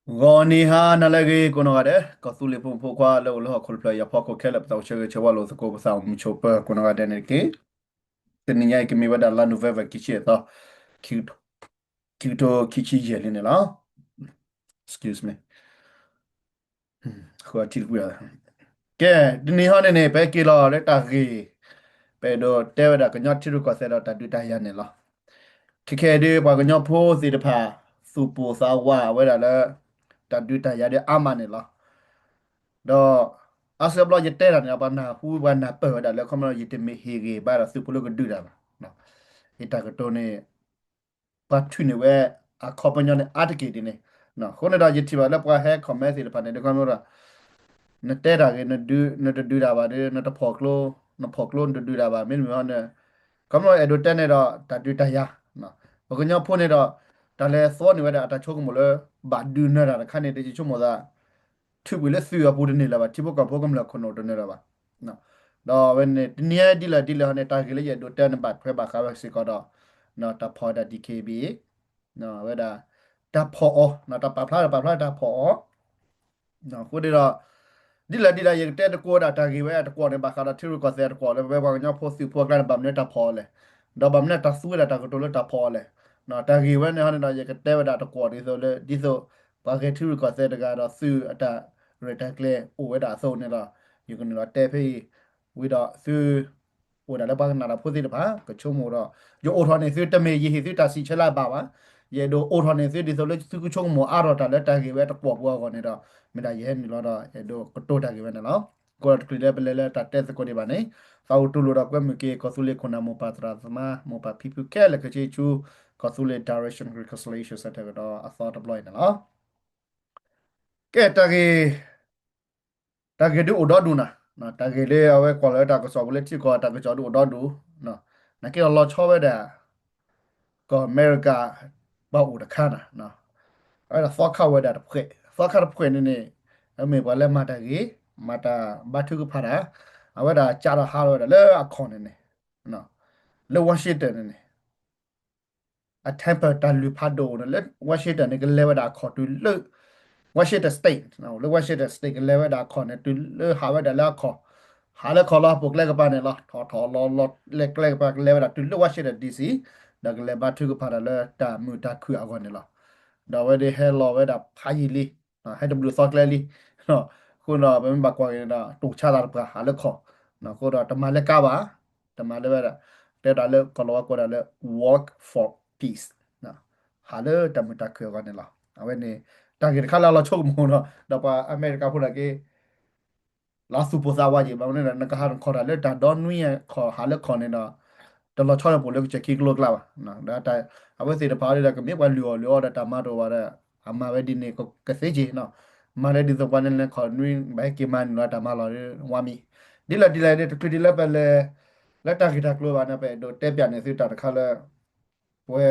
ဂီၤနံၤဟါနၤလၢအဂ့ၤ ကိးနီၢ်ဂၤဒဲး ကီၢ်သူလ့ၤဖိမုၣ်ဖိခွါလၢအိၣ်လၢဟီၣ်ခိၣ်တဖျၢၣ်အံၤအဖီခိၣ်ခဲလၢာ် ပသးအိၣ်ဆၢဂ့ၤဆၢဝါလိာ်သကိး ပသးအိၣ်မုာ်ဆိးပၢၤ ကိးနီၢ်ဂၤဒဲးန့ၣ်တက့ၢ်. တနံၤညါအံၤကမ့ၢ်ဝဲဒၣ်လါ November ခံဆံအသီ, ခံကထိခံဆံယဲၢ်လံန့ၣ်လီၤ. Excuse me. ဃိထံတကွံာ်, ကဲ, တနံၤဟီန့ၣ်န့ၣ် ပဟဲက့ၤလီၤလၢတၢ်ဂ့ၢ်, ပအဲၣ်ဒိးတဲဝဲဒၣ်ကညီထံရူၢ်ကီၢ်သဲးဒီးတၢ်ဒုးတၢ်ယၤန့ၣ်လီၤ. ခဲခဲအံၤဒ်ပှၤကညီဖိသ့ၣ်တဖၣ် သူၣ်ပိၢ်သးဝးဝဲဒၣ်လၢ တၢ်ဒုးတၢ်ယၤဒ်အါမးန့ၣ်လီၤ. ဒီး အါစုအါဘျီယတဲတၢ်န့ၣ် ပှၤနၢ်ဟူပှၤနၢ်ပၢၢ်ဝဲဒၣ်လၢ ခီဖျိယတမ့ၢ်ဟ့ၣ်ဂ့ၤဘၣ်ဒီးသုးဖိလၢကဒုးတၢ်ဘၣ်. ယတၢ်ကတိၤန့ၣ် ပှၤထုးန့ၢ်ဝဲအခီပညီန့ၣ် အါတက့ၢ်ဒ်န့ၣ်. အဃိန့ၣ်ဒီး ယထံၣ်ဘၣ်လၢပှၤဟဲ comment သ့ၣ်တဖၣ်န့ၣ် ဒ်ခီဖျိဒီး နတဲတၢ်ဂ့ၤ နတဒုးတၢ်ဘၣ်ဒီး နတဖီၣ်ကျိ, နဖီၣ်ကျိနတဒုးတၢ်ဘၣ် မ့တမ့ၢ်ဟီန့ၣ် ခီဖျိအဲၣ်ဒိးတဲန့ၣ်ဒီး တၢ်ဒုးတၢ်ယၤ, ပှၤကညီဖိန့ၣ်ဒီး တၢ်လဲၤသီန့ၢ်ဝဲဒၣ်အတၢ်ဆိကမိၣ်လၢ ဘၣ်ဒုးနၢၤတၢ်တခါန့ၣ် တယဆိကမိၣ်သး ထုးကွံာ်လၢသုးအပူၤတန့ၢ်လၢၤဘၣ်, ထံဖိကီၢ်ဖိကမျၢၢ်ခိၣ်နူာ်တန့ၢ်လၢၤဘၣ်. ဒီးအဝဲန့ၣ် တနံၤအံၤဒ်လဲၣ်ဒ်လဲၣ်ဟီန့ၣ် တၢ်ဂ့ၢ်လၢယအဲၣ်ဒိးတဲန့ၣ်ဘၣ်ထွဲဘၣ်ဃးဝဲစ့ၢ်ကီးဒီး တၢ်ဖီၣ်ဝဲဒၣ် DKBA ဝဲဒၣ် တၢ်ဖီၣ်အီၤ, တၢ်ပာ်ဖျါတၢ်ပာ်ဖျါတၢ်ဖီၣ်အီၤ အဃိန့ၣ်ဒီး ဒ်လဲၣ်ဒ်လဲၣ် ယကတဲတကွီၢ်တၢ်ဂ့ၢ်ဝဲအတကွီၢ်န့ၣ် ဘၣ်ဃးဒီးထံရူၢ်ကီၢ်သဲးအတကွီၢ်လၢပဝဲပှၤကညီဖိသုးဖိအကျါန့ၣ် ဘၣ်မနုၤတၢ်ဖီၣ်အီၤလဲၣ်, ဒီးဘၣ်မနုၤတၢ်သူဝဲဒၣ်တၢ်ကတိၤလၢတၢ်ဖီၣ်အီၤလဲၣ်. တၢ်ဂ့ၢ်ဝဲန့ၣ်ဟီန့ၣ်ဒီး ယကတဲဝဲဒၣ်တကွီၢ်ဒ်သိးလၢ ဒ်သိးပှၤဂဲၤထံရူၢ်ကီၢ်သဲးတဂၤဒီးသုးအတၢ်ရဲၣ်တၢ်ကျဲၤအိၣ်ဝဲဒၣ်အသိးန့ၣ်ဒီး ယကနုာ်လီၤတဲဖဲအံၤ ဝံၤဒီးသု အိၣ်ဒၣ်လၢပှၤကနၣ်တၢ်ဖိသ့ၣ်တဖၣ် ကဆိကမိၣ်ဒီး ယအိၣ်ထီၣ်န့ၢ်သုတမ့ၢ်ယဟ့ၣ်သုတၢ်စံးဆၢလၢအဘၣ်ဘၣ်. ယအဲၣ်ဒိးအိၣ်ထီၣ်န့ၢ်သုဒ်သိးလၢသုကဆိကမိၣ်အါထီၣ်တၢ်လၢတၢ်ဂ့ၢ်ဝဲတကွီၢ်ပူၤအဂီၢ်န့ၣ်ဒီး မ့ၢ်ဒၣ်ယဟဲနုာ်လီၤဒီး အဲၣ်ဒိးကတိၤတၢ်ဂ့ၢ်ဝဲန့ၣ်လီၤ. ကိးတချုးလၢပလဲၤလၢတၢ်တဲသကိးဒံးဘၣ်န့ၣ် သးအိၣ်တူၢ်လိာ်ဒီးကွဲမုာ်က့ၤ ကီၢ်သူလ့ၤခိၣ်နၢ်မိၢ်ပၢ်သရၣ်သမါ မိၢ်ပၢ်ဖံဖုခဲလၢာ်ခဲဆ့ဆူ ကီၢ်သူလ့ၤ Direction Reconciliation Center ကဒီးအသီတဘျီအံၤန့ၣ်လီၤ. ကဲ တၢ်ဂ့ၢ် တၢ်ဂ့ၢ်ဒုးအိၣ်ဒီဒူၣ်နၤ, တၢ်ဂ့ၢ်လၢအဝဲကွၢ်လၢတၢ်ကစီၣ်ပူၤလၢထံကီၢ်တၢ်ကစီၣ်ဒုးအိၣ်ဒီဒူၣ်, နာ်က့ဒီးလီၤဆီဝဲဒၣ် ကီၢ်အမဲရကၤ ပှၤအိၣ်တခါနၤ, အဝဲဒၣ်သီခါဝဲဒၣ်တဖှဲး, သီခါတဖှဲးန့ၣ်န့ၣ် အမ့ၢ်ပှၤလၢမၤတၢ်ဂ့ၤ, မၤတၢ်ဘါထုကဖၣ်တၢ်, အဝဲဒၣ်ကးထီၣ်ဟးလီၤဝဲဒၣ်လၢအခီၣ်န့ၣ်န့ၣ်, လၢ Washington န့ၣ်န့ၣ် အ temper တၢ်လုၢ်ဖးဒိၣ်အိၣ်န့ၣ် လၢ Washington န့ၣ် ကလဲၤဝဲဒၣ်အခီၣ်တုၤလၢ Washington State, လၢ Washington State ကလဲၤဝဲဒၣ်အခီၣ်န့ၣ် တုၤလၢဟးဝဲဒၣ်လၢအခီၣ်, ဟးလၢခီၣ်လီၤပူၤကျဲကပၤန့ၣ်လီၤ, ထီၣ်ထီၣ်လီၤလီၤလၢကျဲကပၤ ကလဲၤဝဲဒၣ်တုၤလၢ Washington D C, ဒီးကလဲၤဘါထုကဖၣ်တၢ်လၢတၢ်မုာ်တၢ်ခုၣ်အဂီၢ်န့ၣ်လီၤ. ဒီးအဝဲဒၣ်ဟဲလီၤဝဲဒၣ်ဖးယံာ်လံ ဟဲတဘျုးသီကျဲလံ, အဃိဒီးပမ့ၢ်ဘၣ်ကွၢ်က့ၤန့ၣ်ဒီး တိၢ်ဆါသးတပှၤ ဟးလၢခီၣ်, အဃိဒီးတမၤလၢကါဘၣ်, တမၤလၢဝဲဒၣ် တဲဒၣ်လၢကီၢ်လီၤဝါကိးဒၣ်လၢ walk for peace, ဟးလၢတၢ်မုာ်တၢ်ခုၣ်အဂီၢ်န့ၣ်လီၤ. အဝဲန့ၣ် တၢ်ဂ့ၢ်တခါလၢအလီၤဆိကမိၣ်ဒီး ဒီးပှၤအမဲရကၤဖိဒၣ်က့ လၢသူၣ်ပိၢ်သးဝးက့ၤ ဘၣ်မနုၤဒီး နကဟးနခီၣ်တၢ်လၢတၢ်ဒီနွံခီၣ် ဟးလၢခီၣ်န့ၣ်ဒီး တလီၤဆီလၢပှၤလၢကစၢၢ်ခံကလိကျါဘၣ်. ဒီးအဝဲသ့ၣ်တဖၣ်ဒ်ဒီး ကမ့ၢ်ပှၤလုၢ်အီၣ်လုၢ်အီဒီးတၢ်မၤတအိၣ်ဘၣ်ဒီး အမၤဝဲဒ်န့ၣ်ကသ့က့ၤ, မၤလၢဒ်သိးပှၤန့ၣ်လဲၤခီၣ်နွံ ဘၣ်ဟဲက့ၤမၤနုာ်လီၤတၢ်မၤလီၤဝါမံၤ, ဒ်လဲၣ်ဒ်လဲၣ်န့ၣ် တချုးဒ်လၢပလဲၤ လၢတၢ်ဂ့ၢ်တၢ်ကျိၤဘၣ်န့ၣ် ပအဲၣ်ဒိးတဲပၠးန့ၢ်သုတၢ်တခါလၢ ပဝဲ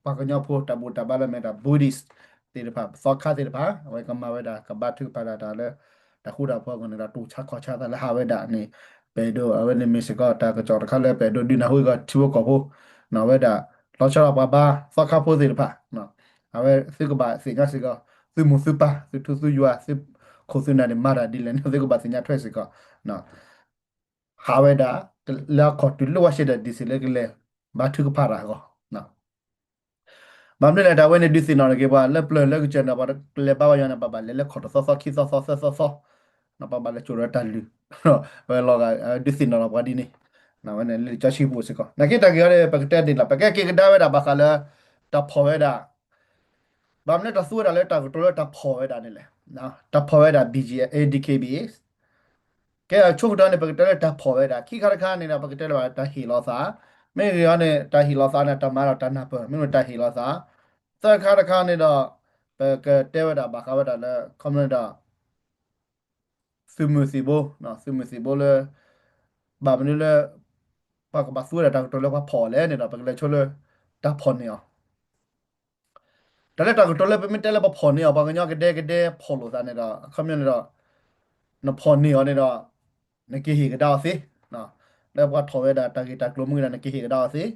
ပှၤကညီဖိတၢ်ဘူၣ်တၢ်ဘါလၢအမ့ၢ်ဒၣ် Buddhist သ့ၣ်တဖၣ် ပသီခါသ့ၣ်တဖၣ် အဝဲကမၤဝဲဒၣ် ကဘါထုကဖၣ်ဒၣ်တၢ်လၢ တၢ်ဃူတၢ်ဖိးအဂီၢ်န့ၣ်ဒီး တိၢ်ဆါခီၣ်ဆါသးလၢဟးဝဲဒၣ်န့ၣ် ပအဲၣ်ဒိး အဝဲန့ၣ်မ့ၢ်စ့ၢ်ကီးတၢ်ကစီၣ်တခါလၢပအဲၣ်ဒိးဒုးနၢ်ဟူက့ၤထံဖိကီၢ်ဖိ, အဝဲဒၣ် လီၤဆီဒၣ်ပှၤဘါသီခါဖိသ့ၣ်တဖၣ် အဝဲသုကဘၣ်သ့ၣ်ညါစ့ၢ်ကီး သုမိၢ်သုပၢ် သုထူသုယွၤ သုခိၣ်သုနၢ်န့ၣ် မၤတၢ်ဒ်လဲၣ်န့ၣ် သုကဘၣ်သ့ၣ်ညါထွဲစ့ၢ်ကီး ဟးဝဲဒၣ် လၢအခီၣ်တုၤလၢ Washington D C လၢကလဲၤဘါထုကဖၣ်တၢ်အဂီၢ်, ဘၣ်မနုၤလဲၣ် တၢ်ဝဲန့ၣ် ဒုးသ့ၣ်နီၣ်ထီၣ်က့ၤပှၤလၢပျၢၤလၢကစၢၢ်န့ၣ် ပှၤကလဲၤဘါဝဲယၤန့ၣ် ပှၤဘၣ်လဲၤလၢခီၣ်တသီသီ ခံသီသီ သၢသီသီ, ပှၤဘၣ်လဲၤစိာ်ဒီးတၢ်လုၢ်, ဝဲလီၤဂာ် ဒုးသ့ၣ်နီၣ်ထီၣ်ပှၤဒ်န့ၣ်, ဝဲန့ၣ်လၢကၠီဆံပူၤစ့ၢ်ကီး နာ်က့တၢ်ဂ့ၢ်အံၤဒီး ပကတဲဒ်လဲၣ် ပကဲက့ၤကဒါဝဲဒၣ်ဘၣ်ဃးလၢ တၢ်ဖီၣ်ဝဲဒၣ် ဘၣ်မနုၤတၢ်သူဝဲဒၣ်လၢတၢ်ကတိၤလၢတၢ်ဖီၣ်ဝဲဒၣ်န့ၣ်လဲၣ်, တၢ်ဖီၣ်ဝဲဒၣ် B G A D K B A, ကဲအဆိကတၢၢ်န့ၣ် ပကတဲလၢတၢ်ဖီၣ်ဝဲဒၣ် ခံခါတခါန့ၣ်ဒီး ပကတဲလၢဘၣ်တၢ်ဟ့ၣ်လီၤသး, မ့ၢ်ဂ့ၤအီၤန့ၣ် တၢ်ဟ့ၣ်လီၤသးန့ၣ် တၢ်မၤဒီးတၢ်နၢ်ပၢၢ် မ့ၢ်မ့ၢ်တၢ်ဟ့ၣ်လီၤသး, သၢခါတခါန့ၣ်ဒီး ပကတဲဝဲဒၣ်ဘၣ်ဃးဝဲဒၣ်လၢ ခီမ့ၢ်ဒီး သုးမုၢ်သံၣ်ဘိ, သုးမုၢ်သံၣ်ဘိလၢ ဘၣ်မနုၤလၢ ပှၤကဘၣ်သူဝဲဒၣ်တၢ်ကတိၤလၢပှၤဖီၣ်အီၤလဲၣ်န့ၣ်ဒီး ပကလဲၤဆိလၢ တၢ်ဖီၣ်န့ၢ်အီၤ, တၢ်လၢတၢ်ကတိၤလၢပမ့ၢ်တဲလၢပဖီၣ်န့ၢ်အီၤ ပှၤကညီကဒဲကဒဲဖီၣ်လိာ်သးန့ၣ်ဒီး အခီပညီန့ၣ်ဒီး နဖီၣ်န့ၢ်အီၤန့ၣ်ဒီး နကဟ့ၣ်ကဒါအီၤသ့, လၢပှၤထီၣ်ဝဲဒၣ်တၢ်ဂ့ၢ်တၢ်ကျိၤမ့ၢ်ဂ့ၤဒီး နကဟ့ၣ်ကဒါအီၤသ့,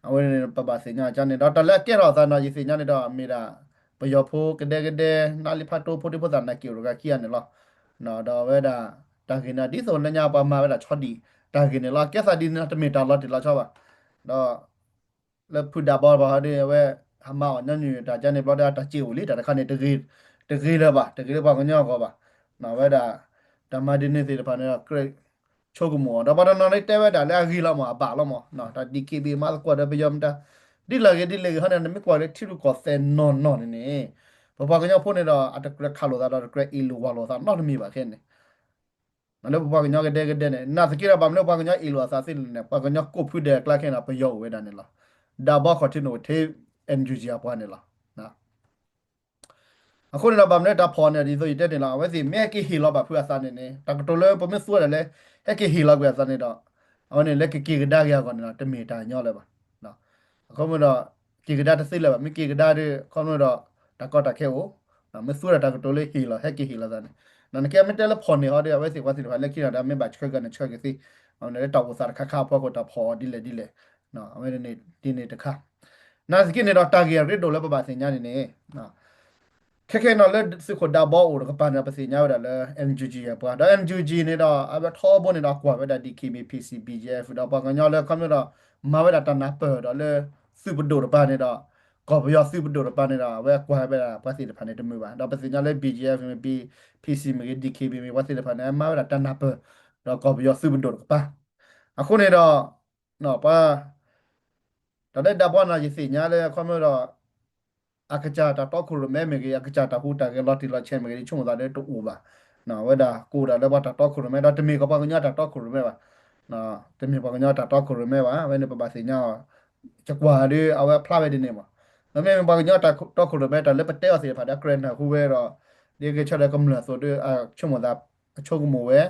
အဝဲန့ၣ်ပဘၣ်သ့ၣ်ညါကန့ၣ်ဒီး တၢ်လၢအကဲထီၣ်အသးန့ၣ် ယသ့ၣ်ညါန့ၣ်ဒီး မ့ၢ်ဒၣ် ပယီၤဖိကဒဲကဒဲ နၢ်လံဖးတိဖိဒံဖိသၣ်နာ်က့ၤအိၣ်တဂၤခံဂၤန့ၣ်လီၤ. ဒီးအဝဲဒၣ် တၢ်ဂ့ၢ်န့ၣ် ဒ်သိးလၢညါပှၤမၤဝဲဒၣ်ဆီဒံၣ် တၢ်ဂ့ၢ်န့ၣ်လီၤ. ကဲသးဒ်န့ၣ် တမ့ၢ်တၢ်လီၤတံၢ်လီၤဆဲးဘၣ်. ဒီး လၢဖုဒၣ်ဘီဘၣ်ဟီဒီး အဝဲ ဟးမၤအီၣ်ညီနုၢ်တၢ်ကါန့ၣ်ဘျီဒီး တၢ်စ့အိၣ်လံ တၢ်တခါန့ၣ် တဂ့ၤလၢၤဘၣ် တဂ့ၤလၢပှၤကညီအဂီၢ်ဘၣ်. အဝဲဒၣ် တၢ်မၤဒ်န့ၣ်သ့ၣ်တဖၣ်န့ၣ်ဒီး ကြၢးဆိကမိၣ်အီၤ ဒီးပှၤတနီၤန့ၣ်တဲဝဲဒၣ်လၢအဂ့ၤလီၤမး အဘၣ်လီၤမး တၢ် DKBA မၤသကိးဒီးပယီၤမတၤ ဒ်လဲၣ်ဂ့ၤဒ်လဲၣ်ဂ့ၤဟီန့ၣ် နမ့ၢ်ကွၢ်လၢထံရူၢ်ကီၢ်သဲးနီၢ်နီၢ်န့ၣ်န့ၣ် ပပှၤကညီဖိန့ၣ်ဒီး အတကြၢးခးလိာ်သးဒီး တကြၢးအ့ၣ်လိာ်ဝီလိာ်သးနီတမံၤဘၣ်ခဲန့ၣ် လၢပပှၤကညီကဒဲကဒဲန့ၣ် နာ်သက့ဒီး ဘၣ်မနုၤပှၤကညီအ့ၣ်လိာ်အသးသ့န့ၣ် ပှၤကညီကိးဖုဒဲးအကျါခဲန့ၣ် ပယီၤအိၣ်ဝဲဒၣ်န့ၣ်လီၤ. ဒၣ်ဘီခီၣ်ထံးန့ၣ်အိၣ်ထဲ NUG အပှၤန့ၣ်လီၤ. အဃိန့ၣ်ဒီး ဘၣ်မနုၤတၢ်ဖီၣ်န့ၣ် ဒ်သိးယတဲန့ၣ်လီၤ အဝဲသ့ၣ်မ့ၢ်ဟဲက့ၤဟ့ၣ်လီၤဘၣ်ဖုးအသးန့ၣ်န့ၣ် တၢ်ကတိၤလၢပမ့ၢ်သူဝဲဒၣ်လၢ ဟဲက့ၤဟ့ၣ်လီၤကွံာ်အသးန့ၣ်ဒီး အဝဲန့ၣ်လၢကက့ၤကဒါက့ၤအဂီၢ်န့ၣ်ဒီး တမ့ၢ်တၢ်ညီလၢၤဘၣ်. အခီပညီဒီး က့ၤကဒါတသ့လၢၤဘၣ် မ့ၢ်က့ၤကဒါဒီး အခီပညီဒီး တၢ်ကီတၢ်ခဲအိၣ် မ့ၢ်သူဝဲဒၣ်တၢ်ကတိၤလၢဟ့ၣ်လီၤ ဟဲက့ၤဟ့ၣ်လီၤသးန့ၣ် နကဲမ့ၢ်တဲလၢဖီၣ်န့ၢ်ဟီဒီး အဝဲသ့ၣ်ပှၤသ့ၣ်တဖၣ်လၢခံဒီး မ့ၢ်ဘၣ်ဆှၢကန့ၣ်ဆှၢကသ့ အဝဲန့ၣ်လၢတၢ်အိၣ်သးတခါခါအဖီခိၣ်တၢ်ဖီၣ်အီၤဒ်လဲၣ်ဒ်လဲၣ် အဝဲန့ၣ်ဒ်န့ၣ်တခါ နာ်သက့န့ၣ်ဒီး တၢ်ဂ့ၢ်အရ့ဒိၣ်လၢပဘၣ်သ့ၣ်ညါန့ၣ်န့ၣ် ခဲခဲနီၤလၢသုးခိၣ်ဒၣ်ဘီအိၣ်တကပၤန့ၣ်ဒီး ပသ့ၣ်ညါဝဲဒၣ်လၢ NUG အပှၤ ဒီး NUG န့ၣ်ဒီး အဝဲထီဘိန့ၣ်ဒီး ကွၢ်ဝဲဒၣ် DKBA PC BGF ဒီးပှၤကညီလၢခီဖျိဒီး မၤဝဲဒၣ်တၢ်နၢ်ပၢၢ်ဒီးလၢ သုးပဒိၣ်တပၤန့ၣ်ဒီး ကီၢ်ပယီၤသုးပဒိၣ်တပၤန့ၣ်ဒီး အဝဲကွၢ်ဝဲဒၣ်ပှၤသ့ၣ်တဖၣ်န့ၣ်တမုာ်ဘၣ် ဒီးပသ့ၣ်ညါလၢ BGF မ့ၢ် PC မ့ၢ်ဂ့ၤ DKBA မ့ၢ်ပှၤသ့ၣ်တဖၣ်န့ၣ် မၤဝဲဒၣ်တၢ်နၢ်ပၢၢ် ဒီးကီၢ်ပယီၤသုးပဒိၣ်တကပၤ အဃိန့ၣ်ဒီး ပှၤ တၢ်လၢဒၣ်ဘီန့ၣ် ယသ့ၣ်ညါလၢခီဖျိဒီး အကစၢ်တၢ်တီခိၣ်ရိၣ်မဲမ့ၢ်ဂ့ၤ အကစၢ်တၢ်ဟူးတၢ်ဂဲၤလီၤတံၢ်လီၤဆဲးမ့ၢ်ဂ့ၤ ယဆိကမိၣ်သးဒီးတအိၣ်ဘၣ်. အဝဲဒၣ်ကအိၣ်ဒၣ်လၢပှၤတၢ်တီခိၣ်ရိၣ်မဲ ဒီးတမ့ၢ်ကီးပှၤကညီတၢ်တီခိၣ်ရိၣ်မဲဘၣ်. တမ့ၢ်ပှၤကညီတၢ်တီခိၣ်ရိၣ်မဲဘၣ်. အဝဲန့ၣ်ပဘၣ်သ့ၣ်ညါအီၤ ယကွၢ်ဒီး အဝဲဖျါဝဲဒ်န့ၣ်မး. မ့မ့ၢ်ပှၤကညီတၢ်တီခိၣ်ရိၣ်မဲ တၢ်လၢပတဲအီၤသ့ၣ်တဖၣ်ဒီး ကြၢးနၢ်ဟူဝဲဒီး ဒ်ကဲဆီဒီးကမျၢၢ်အသိးဒီး ဆိကမိၣ်သး ဆိကမိၣ်ဝဲ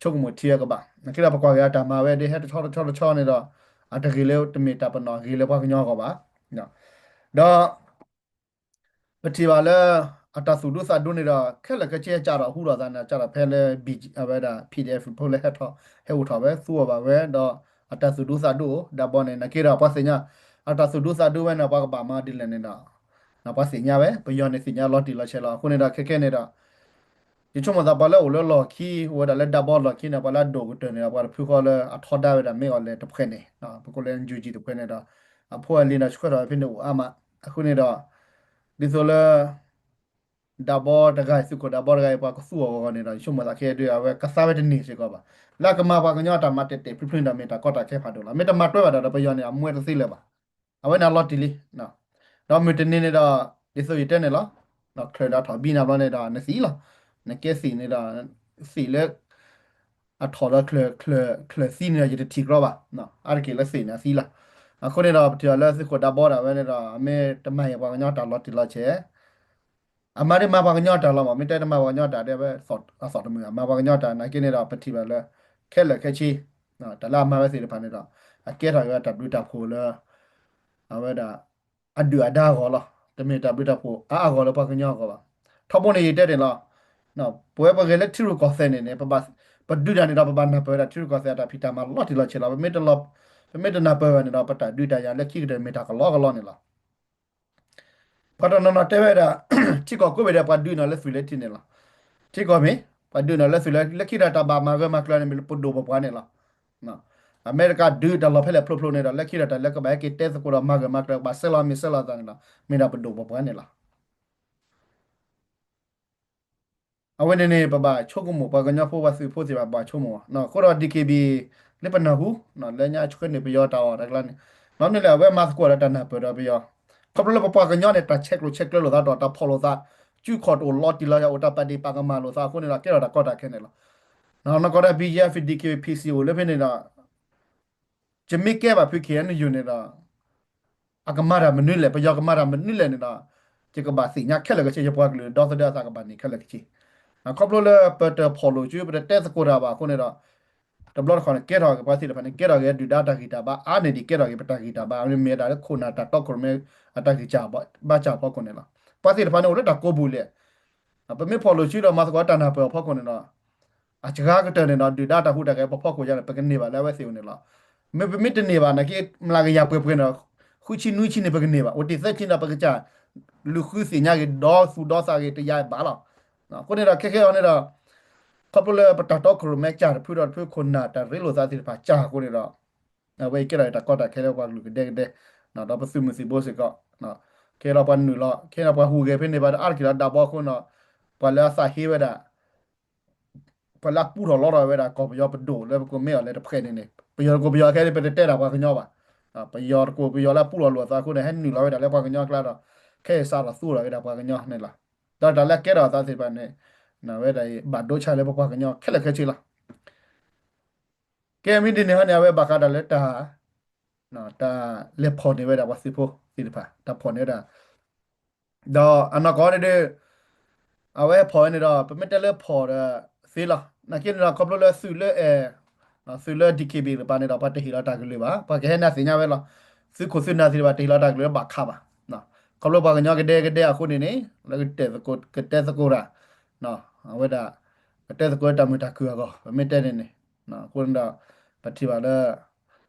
ဆိကမိၣ်ထံဝဲကဘၣ်. နက့ဒီးပကွၢ်က့ၤအတၢ်မၤဝဲဒ်ဟဲတဆီတဆီတဆီန့ၣ်ဒီး အတဂ့ၤလၢတမ့ၢ်တၢ်ပနီၣ် အဂ့ၤလၢပှၤကညီအဂီၢ်ဘၣ်. ဒီး ပထံၣ်ဘၣ်လၢ အတၢ်သူၣ်ဒူသးဒူန့ၣ်ဒီး ခဲလၢာ်ခဲဆ့ကးထီၣ်ဟူထီၣ်သးန့ၣ် ကးထီၣ်ဖဲလၢ အဝဲဒၣ် PDF ဖိလၢဟဲထီၣ် ဟဲအိၣ်ထီၣ်ဝဲ သူအီၤဘၣ်ဝဲဒီး အတၢ်သူၣ်ဒူသးဒူအိၣ် ဒၣ်ဘီန့ၣ် နက့ဒီးပှၤသ့ၣ်ညါ အတၢ်သူၣ်ဒူသးဒူဝဲန့ၣ် ပှၤကဘၣ်မၤဒ်လဲၣ်န့ၣ်ဒီး ပှၤသ့ၣ်ညါဝဲ ပယီၤန့ၣ်သ့ၣ်ညါလီၤတံၢ်လီၤဆဲးလီၤ. အဃိန့ၣ်ဒီးခဲခဲန့ၣ်ဒီး ယဆိကမိၣ်သးပှၤလၢအိၣ်လၢလီၢ်ခံ အိၣ်ဝဲဒၣ်လၢဒၣ်ဘီလီၢ်ခံန့ၣ် ပှၤလၢအဒိၣ်ကတၢၢ်န့ၣ်ဒီး ပှၤတဖုဃီလၢအထီဒါဝဲဒၣ်မ့ၢ်အီၤလဲၣ်တဖှဲးန့ၣ် ပကိးလၢ NUG တဖှဲးန့ၣ်ဒီး အဖိအလံၤန့ၣ်ဆှၢထီၣ်ဝဲဖဲန့ၣ်အိၣ်အါမး. အဃိန့ၣ်ဒီး ဒ်သိးလၢ ဒၣ်ဘီတဂၤအံၤ သုးခိၣ်ဒၣ်ဘီတဂၤအံၤ ပှၤကသူအီၤဂီၢ်ဂီၢ်န့ၣ်ဒီး ယဆိကမိၣ်သးခဲဒုး အဝဲကသါဝဲတန့ၢ်စ့ၢ်ကီးဘၣ်. လၢအကမၤပှၤကညီတၢ်မၤတဲာ်တဲာ်ဖျုးဖျုးန့ၣ်ဒီး မ့ၢ်တၢ်ကီတၢ်ခဲဖးဒိၣ်လီၤ. မ့ၢ်တမၤတွဲဘၣ်ဒီး ပယီၤန့ၣ် အမွဲတသ့လၢၤဘၣ်. အဝဲန့ၣ်အလီၤတံၢ်လံ. ဒီးမုၢ်တနံၤန့ၣ်ဒီး ဒ်သိးယတဲန့ၣ်လီၤ. ချၢၣ်ဒီးထီၣ်ဘံနၤဘျီန့ၣ်ဒီး နသံလီၤ. နကဲသံၣ်န့ၣ်ဒီး သံၣ်လၢ အထီၣ်ဒီးချၢၣ်သံန့ၣ်ဒီး ယတထံၣ်ကြီဘၣ်. အါတက့ၢ်လၢသံၣ်န့ၣ်အသံလီၤ. အဃိန့ၣ်ဒီး ပထံၣ်အီၤလၢသုးခိၣ်ဒၣ်ဘီဒၣ်ဝဲန့ၣ်ဒီး အမ့ၢ်တမၤယံၤပှၤကညီတၢ်လီၤတံၢ်လီၤဆဲး အမၤဒ်မၤပှၤကညီတၢ်လီၤမး မ့ၢ်တဲတမၤပှၤကညီတၢ်ဒီး အဝဲအသီၣ်တမုာ် မၤပှၤကညီတၢ်နာ်က့န့ၣ်ဒီး ပထံၣ်ဘၣ်လၢ ခဲလၢာ်ခဲဆ့ တၢ်လၢအမၤဝဲသ့ၣ်တဖၣ်န့ၣ်ဒီး အကဲထီၣ်က့ၤဝဲတၢ်ဘျုးတၢ်ဖှိၣ်လၢ အဝဲဒၣ် အဒုၣ်အဒါအဂီၢ်လီၤ. တမ့ၢ်တၢ်ဘျုးတၢ်ဖှိၣ်အါအါဂီၢ်လၢပှၤကညီအဂီၢ်ဘၣ်. ထီဘိန့ၣ်ယတဲန့ၣ်လီၤ. ပဝဲပဂဲၤလၢထံရူၢ်ကီၢ်သဲးန့ၣ်န့ၣ် ပဒုးတၢ်န့ၣ်ဒီး ပဘၣ်နၢ်ပၢၢ်ဝဲဒၣ်ထံရူၢ်ကီၢ်သဲးအတၢ်ဖံးတၢ်မၤလီၤတံၢ်လီၤဆဲးလီၤ. ပမ့ၢ်တနၢ်ပၢၢ်ဘၣ်န့ၣ်ဒီး ပတၢ်ဒုးတၢ်ယၤလၢခံကတၢၢ်မ့ၢ်တၢ်ကလီကလီန့ၣ်လီၤ. ပှၤတနီၤနီၤတဲဝဲဒၣ် ထံကီၢ်ကိးဘ့ၣ်ဒီး ပှၤဒုးနီၤလၢသွံၣ်လၢထံန့ၣ်လီၤ. ထံကီၢ်မ့ၢ် ပှၤဒုးနီၤလၢသွံၣ်လၢ လၢခံဒီးတၢ်ဘၣ်မၤဂၢၢ်မၤကျၢၤန့ၣ် မ့ၢ်ပဒိၣ်ပပှၢ်န့ၣ်လီၤ. အမဲရကၤဒုးတၢ်လီၢ်ဖဲလဲၣ်ဖျိဖျိန့ၣ်ဒီး လၢခံဒီးတၢ်လၢကဘၣ်ဟဲက့ၤတဲသကိးဒီးမၤဂၢၢ်မၤကျၢၤ ကဘၣ်ဆဲးလီၤမ့ၢ်ဆဲးလီၤသးန့ၣ်လီၤ. မ့ၢ်ဒၣ်ပဒိၣ်ပပှၢ်န့ၣ်လီၤ. အဝဲန့ၣ်န့ၣ် ပဘၣ်ဆိကမိၣ် ပှၤကညီဖိပှၤသုးဖိသ့ၣ်တဖၣ်ဘၣ်ဆိကမိၣ်. အဃိဒီး DKBA လၢပနၢ်ဟူ လၢညါဆှၢန့ၢ်ပယီၤတၢ်အီၣ်တၢ်ကျါန့ၣ် မ့ၢ်န့ၣ်လၢအဝဲမၤသကိးဒီးတၢ်နၢ်ပၢၢ်ဒီးပယီၤ ခီဖျိလၢပပှၤကညီန့ၣ် တၢ်ဆဲးကျိးဆဲးကျၢလိာ်သးဒီးတၢ်ဖီၣ်လိာ်သး စုခီၣ်တအိၣ်လီၤတံၢ်လီၤဆဲး အိၣ်တၢ်ပာ်ဒ့ၣ်ပာ်ကမၣ်လိာ်သးအဃိန့ၣ်ဒီး ကဲထီၣ်တၢ်ကီတၢ်ခဲန့ၣ်လီၤ. နကီၢ်ဒီး BGF DKBA PC အိၣ်လၢဖဲန့ၣ်ဒီး ယမ့ၢ်ကဲဘၣ်ဖု KNU န့ၣ်ဒီး အကမၤတၢ်မနုၤလဲၣ် ပယီၤကမၤတၢ်မနုၤလဲၣ်န့ၣ်ဒီး ယကဘၣ်သ့ၣ်ညါခဲလၢာ်ခဲဆ့ ယပှၤကလုာ်ဒီသဒၢအသးကဘၣ်န့ၢ်ခဲလၢာ်ခဲဆ့. ခီဖျိလၢပတဖီၣ်လိာ်စု ပတတဲသကိးတၢ်ဘၣ်အဃိန့ၣ်ဒီး တဘျီတခီၣ်န့ၣ် ကဲထီၣ်က့ၤပှၤသ့ၣ်တဖၣ်န့ၣ် ကဲထီၣ်က့ၤဒုၣ်ဒါတၢ်ဂံၢ်တၢ်ဘါ အါန့ၢ်ဒံးကဲထီၣ်က့ၤပတၢ်ဂံၢ်တၢ်ဘါ မ့ၢ်မ့ၢ်ဒၣ်လၢခိၣ်နၢ်တၢ်တီခိၣ်ရိၣ်မဲ အတၢ်ဂံၢ်စၢ်ဘါစၢ်ဖီခိၣ်န့ၣ်လီၤ. ပှၤသ့ၣ်တဖၣ်န့ၣ်အိၣ်လၢတၢ်ကိးပူၤလဲၣ် ပမ့ၢ်ဖီၣ်လိာ်စုဒီးမၤသကိးတၢ်နၢ်ပၢၢ်အဖီခိၣ်န့ၣ်ဒီး အစှၤကတၢၢ်န့ၣ်ဒီး ဒုၣ်ဒါတၢ်ဟူးတၢ်ဂဲၤပဖီခိၣ်ယါန့ၣ် ပကန့ၢ်ဘၣ်လၢအဝဲသ့ၣ်အိၣ်န့ၣ်လီၤ. မ့ၢ်ပမ့ၢ်တန့ၢ်ဘၣ်နာ်က့ မျးကယၤပှဲၤပှဲၤန့ၣ်ဒီး ဃုဆံနွံဆံန့ၣ် ပကန့ၢ်ဘၣ် အိၣ်တ့ၢ်သၢဆံန့ၣ်ဒီး ပကစၢ် လူၤဃုသ့ၣ်ညါဂ့ၤ ဒီသူၣ်ဒီသးဂ့ၤ တယါဘၣ်လီၤ. အဃိန့ၣ်ဒီး ခဲခဲအံၤန့ၣ်ဒီး ခီဖျိလၢပတၢ်တီခိၣ်ရိၣ်မဲစၢ်တဖုဒီးတဖု ခိၣ်နၢ်တၢ်ရ့လိာ်သးသ့ၣ်တဖၣ်စၢ်အဃိန့ၣ်ဒီး အဝဲအံၤကဲထီၣ်တၢ်ကီတၢ်ခဲလၢပှၤကလုာ်ကဒဲကဒဲ ဒီးပသုးမုၢ်သံၣ်ဘိစ့ၢ်ကီး ခဲဒီးပှၤနုာ်လီၤ ခဲဒီးပှၤဟူးဂဲၤဖဲန့ၣ်ဘၣ်ဒီး အါတက့ၢ်လီၤ ဒၣ်ဘီအဃိန့ၣ်ဒီး ပှၤလၢအသးဟ့ဝဲဒၣ် ပှၤလၢအပူထီၣ်လီထီၣ်ဝဲဒၣ် ကီၢ်ပယီၤပဒိၣ်လၢပကိးမ့ၢ်အီၤလၢတဖှဲးန့ၣ်န့ၣ် ပယီၤတကိးပယီၤခဲအံၤ ပတတဲဒၣ်ပှၤကညီဘၣ်. ပယီၤတကိးပယီၤလၢအပူထီၣ်လိာ်အသးအဃိန့ၣ် ဟဲနုာ်လီၤဝဲဒၣ်လၢပှၤကညီအကျါဒီး ခဲအံၤစးထီၣ်သူၣ်ထီၣ်ဝဲဒၣ်ပှၤကညီန့ၣ်လီၤ. ဒီးတၢ်လၢအကဲထီၣ်အသးသ့ၣ်တဖၣ်န့ၣ် ဝဲဒၣ်အံၤ ဘၣ်ဒိဆါလၢပပှၤကညီခဲလၢာ်ခဲဆ့လီၤ. ကဲမ့ၢ်ဒ်န့ၣ်ဟီန့ၣ် အဝဲဘၣ်ဃးတၢ်လၢတၢ် တၢ်လဲၤဖီၣ်န့ၢ်ဝဲဒၣ်ပှၤသုးဖိသ့ၣ်တဖၣ် တၢ်ဖီၣ်န့ၢ်ဝဲဒၣ် ဒီးအနီၢ်ကီၢ်န့ၣ်ဒီး အဝဲဖီၣ်ဝဲန့ၣ်ဒီး ပမ့ၢ်တဲလၢဖီၣ်ဒီးသ့လီၤ. နာ်က့န့ၣ်ဒီး ခီဖျိလၢသုးလၢအဲၣ် သုးလၢ D K B A တပၤန့ၣ်ဒီး ပှၤတဟ့ၣ်လီၤတၢ်ကလုၢ်ဘၣ်. ပှၤကဟဲနၢ်သ့ၣ်ညါဝဲလီၤ. သုးခိၣ်သုးနၢ်သ့ၣ်တဖၣ် တဟ့ၣ်လီၤတၢ်ကလုၢ်လၢဘၣ်ခးဘၣ်. ခီဖျိပှၤကညီကဒဲကဒဲအဃိန့ၣ်န့ၣ် လၢကတဲသကိး ကတဲသကိးတၢ် အဝဲဒၣ် ကတဲသကိးလၢတၢ်မုာ်တၢ်ခုၣ်အဂီၢ် ပမ့ၢ်တဲန့ၣ်န့ၣ် အဃိန့ၣ်ဒီး ပထံၣ်ဘၣ်လၢ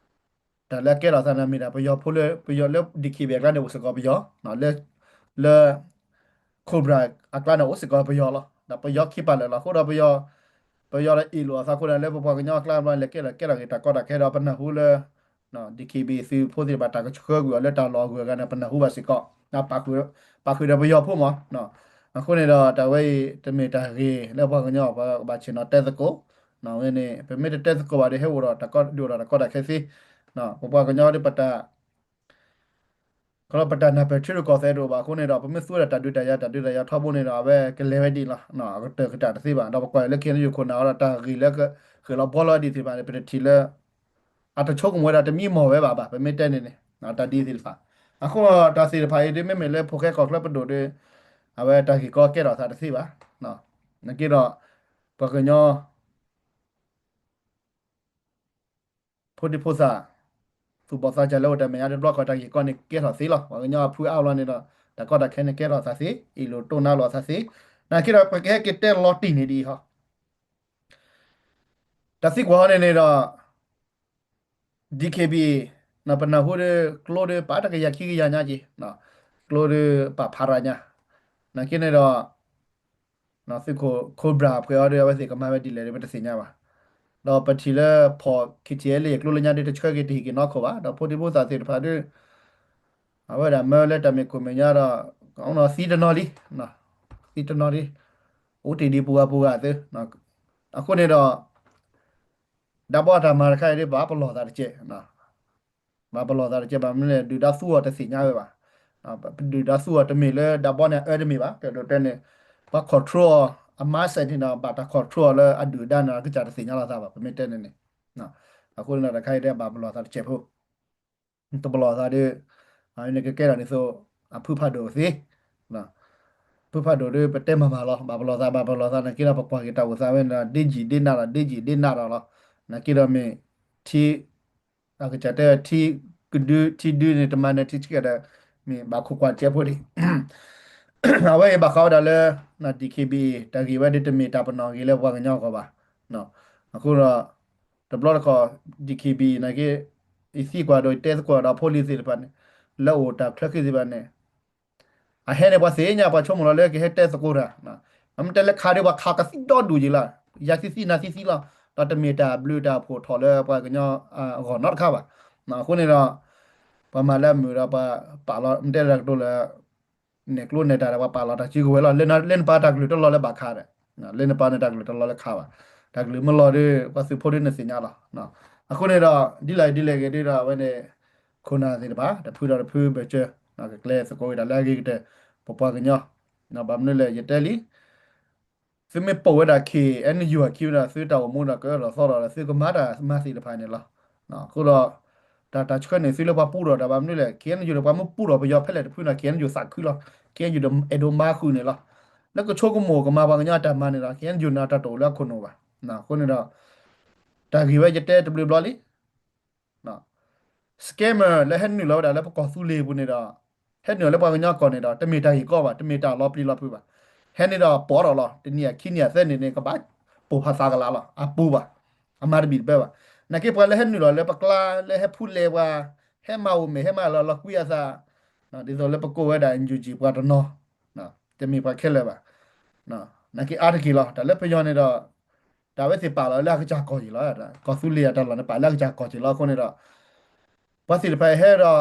တၢ်လၢအကဲထီၣ်သးန့ၣ်မ့ၢ်ဒၣ် ပယီၤဖိလၢ ပယီၤလၢ D K B A အကျါန့ၣ် အိၣ်စ့ၢ်ကီးပယီၤ, လၢ လၢ Cobra အကျါန့ၣ် အိၣ်စ့ၢ်ကီးပယီၤလီၤ. ဒီးပယီၤခံပာ်လၢာ်လီၤ. အဃိဒီးပယီၤ ပယီၤဒီးအ့ၣ်လိာ်အသးအဃိဒီး လၢပပှၤကညီအကျါဘၣ် လဲၤကဲထီၣ်ကဲထီၣ်က့ၤတၢ်ကီတၢ်ခဲဒီး ပနၢ်ဟူလၢ D K B A သုးဖိသ့ၣ်တဖၣ် တၢ်ကဆှၢကွံာ်အီၤလၢတၢ်လီၢ်အဂုၤအဂၤန့ၣ် ပနၢ်ဟူဘၣ်စ့ၢ်ကီး, ပာ်ဃုာ်ဒီးပယီၤဖိမး. အဃိန့ၣ်ဒီး တၢ်ဝဲအံၤ တမ့ၢ်တၢ်ဂ့ၤလၢပှၤကညီ ပဘၣ်ဆ့ၣ်နီၤတဲသကိး, ဝဲန့ၣ် ပမ့ၢ်တတဲသကိးဘၣ်ဒီး ဟဲအိၣ်ဒီးတၢ်ကီ ဒုးအိၣ်ဒီးတၢ်ကီတၢ်ခဲသ့, ပပှၤကညီဒီးပတၢ် ခီလီၤပတၢ်နၢ်ပၢၢ်ထံရူၢ်ကီၢ်သဲးတအိၣ်ဘၣ်အဃိန့ၣ်ဒီး ပမ့ၢ်သူဝဲဒၣ်တၢ်ဒုးတၢ်ယၤ တၢ်ဒုးတၢ်ယၤထီဘိန့ၣ်ဒီး အဝဲကလဲၤဝဲဒ်လီၤ, အကတၢၢ်ကတၢၢ်တသ့ဘၣ်. ဒီးပကွၢ်လၢ K N U ခိၣ်နၢ်အီၤဒီး တၢ်ဂ့ၢ်လၢဃဲၤလီၤဘှီလီၤဒ်သ့ၣ်တဖၣ်န့ၣ် ပတထံၣ်လၢ အတဆိကမိၣ်ဝဲဒၣ်တမံၤမီၢ်ဝဲဘၣ်ဘၣ် ပမ့ၢ်တဲန့ၣ်န့ၣ် တၢ်ဒ်သ့ၣ်တဖၣ်. အဃိတၢ်သ့ၣ်တဖၣ်အံၤဒ် မ့မ့ၢ်လၢဖိၣ်ဃဲကီၢ်ချၢပဒိၣ်ဒီး အဝဲတၢ်ဂ့ၢ်ကီကဲထီၣ်သးတသ့ဘၣ်. နာ်က့ဒီး ပှၤကညီ ဖိဒံဖိသၣ် သူၣ်ဘီၣ်သးစၢ်လၢအိၣ်တၢ်မဲာ်ညါတဘျီဃီ တၢ်ဂ့ၢ်ကီန့ၣ်ကဲထီၣ်သ့လီၤ. ပှၤကညီအဖုအါလီၤန့ၣ်ဒီး တၢ်ကီတၢ်ခဲန့ၣ်ကဲထီၣ်သးသ့, အ့ၣ်လိာ်တိၢ်နါလိာ်အသးသ့. နာ်က့ဒီး ပကဟဲက့ၤတဲလီၤတံၢ်န့ၣ်ဒ်အံၤဟီ တၢ်သံကွၢ်ဟီန့ၣ်န့ၣ်ဒီး D K B A ပနၢ်ဟူဒီး ကျိဒီးပာ်တကယၤခံကယၤညါက့ၤ, ကျိဒီးပာ်ဖးရၤညါ, နာ်က့န့ၣ်ဒီး သုးခိၣ် Cobra အပှဲၤအီၤဒီး အဝဲသ့ၣ်ကမၤဝဲဒ်လဲၣ်ဒီး ပတသ့ၣ်ညါဘၣ်. ဒီးပထံၣ်လၢဖီၣ် K T L A ကျိလၢညါဒီးတဆှၢက့ၤတဟ့ၣ်က့ၤနီၢ်ခိၣ်ဘၣ်. ဒီးဖိဒံဖိသၣ်သ့ၣ်တဖၣ်ဒီး အဝဲဒၣ်မၢလၢတၢ်မ့ၢ်ခိၣ်မဲာ်ညါဒီး သံတနီၤလံ, သံတနီၤလံ, အိၣ်တ့ၢ်ဒံးပူၤဂၤပူၤဂၤသု, အဃိန့ၣ်ဒီး ဒၣ်ဘီအတၢ်မၤတခါအံၤဒ် ဘၣ်ပလီၢ်သးတကဲး, ဘၣ်ပလီၢ်သးတကဲး ဘၣ်မနုၤလဲၣ် ဒုၣ်ဒါသူအီၤတသ့ၣ်ညါဝဲဘၣ်. ဒုၣ်ဒါသူအီၤတမ့ၢ်လၢဒၣ်ဘီန့ၣ်အအၢတမ့ၢ်ဘၣ်, ကဒိးတဲန့ၣ် ပှၤ control အီၤ အ mindset န့ၣ်ဒီး ဘၣ်တၢ် control အီၤလၢအဒုၣ်အဒါန့ၣ် အကစၢ်တသ့ၣ်ညါလိာ်သးဘၣ် ပမ့ၢ်တဲန့ၣ်န့ၣ်. အဃိန့ၣ်ဒီးတခါအံၤဒ် ဘၣ်ပလီၢ်သးတကဲးဖိ တပလီၢ်သးဒီး အန့ၣ်ကကဲထီၣ်ဒ်သိး အဖုဖးဒိၣ်သ့, ဖုဖးဒိၣ်ဒီး ပတဲမၤမၤလီၤ ဘၣ်ပလီၢ်သး ဘၣ်ပလီၢ်သး နာ်က့ဒီး ပကွၢ်က့ၤတၢ်အိၣ်သးဝဲန့ၣ်ဒီး ဒ့ယံာ်ဒ့နးဒီး ဒ့ယံာ်ဒ့နးဒီးလီၤ. နာ်က့ဒီးမ့ၢ် ထံ အကစၢ်တဲထံကဒု ထံဒုန့ၣ် တမၤနၢၤထံဆှဲဒီး မ့ၢ်ဘၣ်ခိၣ်ကွၢ်တကဲးဖိဒံး အဝဲအံၤဘၣ်ဃးဝဲဒၣ်လၢ D K B A တၢ်ဂ့ၢ်ဝဲဒၣ်တမ့ၢ်တၢ်ပနီၣ်ဂ့ၢ်လၢပှၤကညီအဂီၢ်ဘၣ်. အဃိဒီး တဘျီတခီၣ် D K B A နာ်က့ ယသံကွၢ်ဒီးယတဲသကိးဒီးဖိလံၤသ့ၣ်တဖၣ်န့ၣ် လၢအိၣ်တၢ်ချၢဃံသ့ၣ်တဖၣ်န့ၣ် အဟဲန့ၣ် ပှၤသ့ၣ်ညါ ပှၤဆိကမိၣ်လီၤလၢကဟဲတဲသကိးတၢ်, အမ့ၢ်တဲလၢခးဒီး ပှၤခးကသံဒီဒူၣ်ယံၤလီၤ, ယၤသံသံနၤသံသံလီၤ, ဒီးတမ့ၢ်တၢ်ဘျုးတၢ်ဖှိၣ်ထီၣ်လၢပှၤကညီအဂီၢ်နီတခါဘၣ်. အဃိန့ၣ်ဒီး ပှၤမၤလၢအမုာ်ဒီးပှၤပာ်လီၤ မ့ၢ်တဲလၢကတိၤလၢ နဲၣ်ကျိနဲၣ်တၢ်ဒီး ပှၤပာ်လီၤတၢ်စုကဝဲၤလီၤ. လၢနပၢ်တၢ်ကလုၢ်တလီၤလၢဘၣ်ခးဒီး လၢနပၢ်န့ၣ်တၢ်ကလုၢ်တလီၤလၢခးဘၣ်. တၢ်ကလုၢ်မ့ၢ်လီၤဒီး ပှၤသုးဖိဒီးနသ့ၣ်ညါလီၤ. အဃိန့ၣ်ဒီး ဒ်လဲၣ်ဒ်လဲၣ်ဂ့ၤဒ်ဒီး အဝဲန့ၣ် ခိၣ်နၢ်သ့ၣ်တဖၣ် တဖုဒီးတဖုဘၢၣ်စၢၤ ကကျဲသကိးဝဲဒၣ်လၢအဂ့ၤကတၢၢ် ပပှၤကညီ ဘၣ်မနုၤလဲၣ် ယတဲလံ သုမ့ၢ်ပိာ်ဝဲဒၣ် K N U အခံဒီး သုတၢ်အိၣ်မူဒီး ကအၢၣ်လီၤသီလီၤဒီး သုကမၤတၢ်မၤသ့ၣ်တဖၣ်န့ၣ်လီၤ. အဃိဒီး တၢ်တၢ်ဆှၢန့ၣ် သုလၢပှၤပူထီၣ်တၢ်ဘၣ်မနုၤလဲၣ် K N U န့ၣ် ပှၤမ့ၢ်ပူထီၣ်ပယီၤဖဲလဲၣ်တဖုန့ၣ် K N U သးခုလီၤ. K N U ဒီးအဲၣ်ဒိးမၤဃုာ်န့ၣ်လီၤ. လၢကဆိကမိၣ်ကမၤပှၤကညီအတၢ်မၤန့ၣ်ဒီး K N U န့ၣ် တၢ်တအိၣ်လၢအခိၣ်နူာ်ဘၣ်. အဃိန့ၣ်ဒီး တၢ်ဂ့ၢ်ဝဲယတဲတဘျုးဘျီလံ scammer လၢဟဲနုာ်လီၤဝဲဒၣ်လၢပကီၢ်သူလ့ၤပူၤန့ၣ်ဒီး ဟဲနုာ်လီၤလၢပှၤကညီကီၢ်န့ၣ်ဒီး တမ့ၢ်တၢ်ဂ့ၢ်ကီဘၣ်, တမ့ၢ်တၢ်လီၤပျံၤလီၤဖုးဘၣ်. ဟဲန့ၣ်ဒီးပိာ်ထီၣ်လီၤ, တနံၣ်အခံနံၣ်အသၢနံၣ်န့ၣ် ကဘၣ်ပိာ်ဖးသးကလးလီၤ, အပူၤဘၣ်, အမၤတဘၣ်တဘၢဘၣ်. နာ်က့ပှၤလၢဟဲနုာ်လီၤလၢပကျါ လၢဟဲဖူလဲၤပှၤ, ဟဲမၤအိၣ်မ့ၢ် ဟဲမၤလီၤလီၤကွံအသး ဒ်သိးလၢပကိးဝဲဒၣ် NUG ပှၤတနီၤ, တမ့ၢ်ပှၤခဲလၢာ်ဘၣ်. နာ်က့အါတက့ၢ်လီၤ. တၢ်လၢပယီၤန့ၣ်ဒီး တၢ်ဝဲသ့ၣ်ပာ်လီၤလၢအကစၢ်ကီၢ်ယံၤလီၤ. ကီၢ်သူလ့ၤအတၢ်လီၢ်န့ၣ် ပာ်လၢအကစၢ်ကီၢ်ယံၤလီၤ. အဃိန့ၣ်ဒီး ပှၤသ့ၣ်တဖၣ်ဟဲဒီး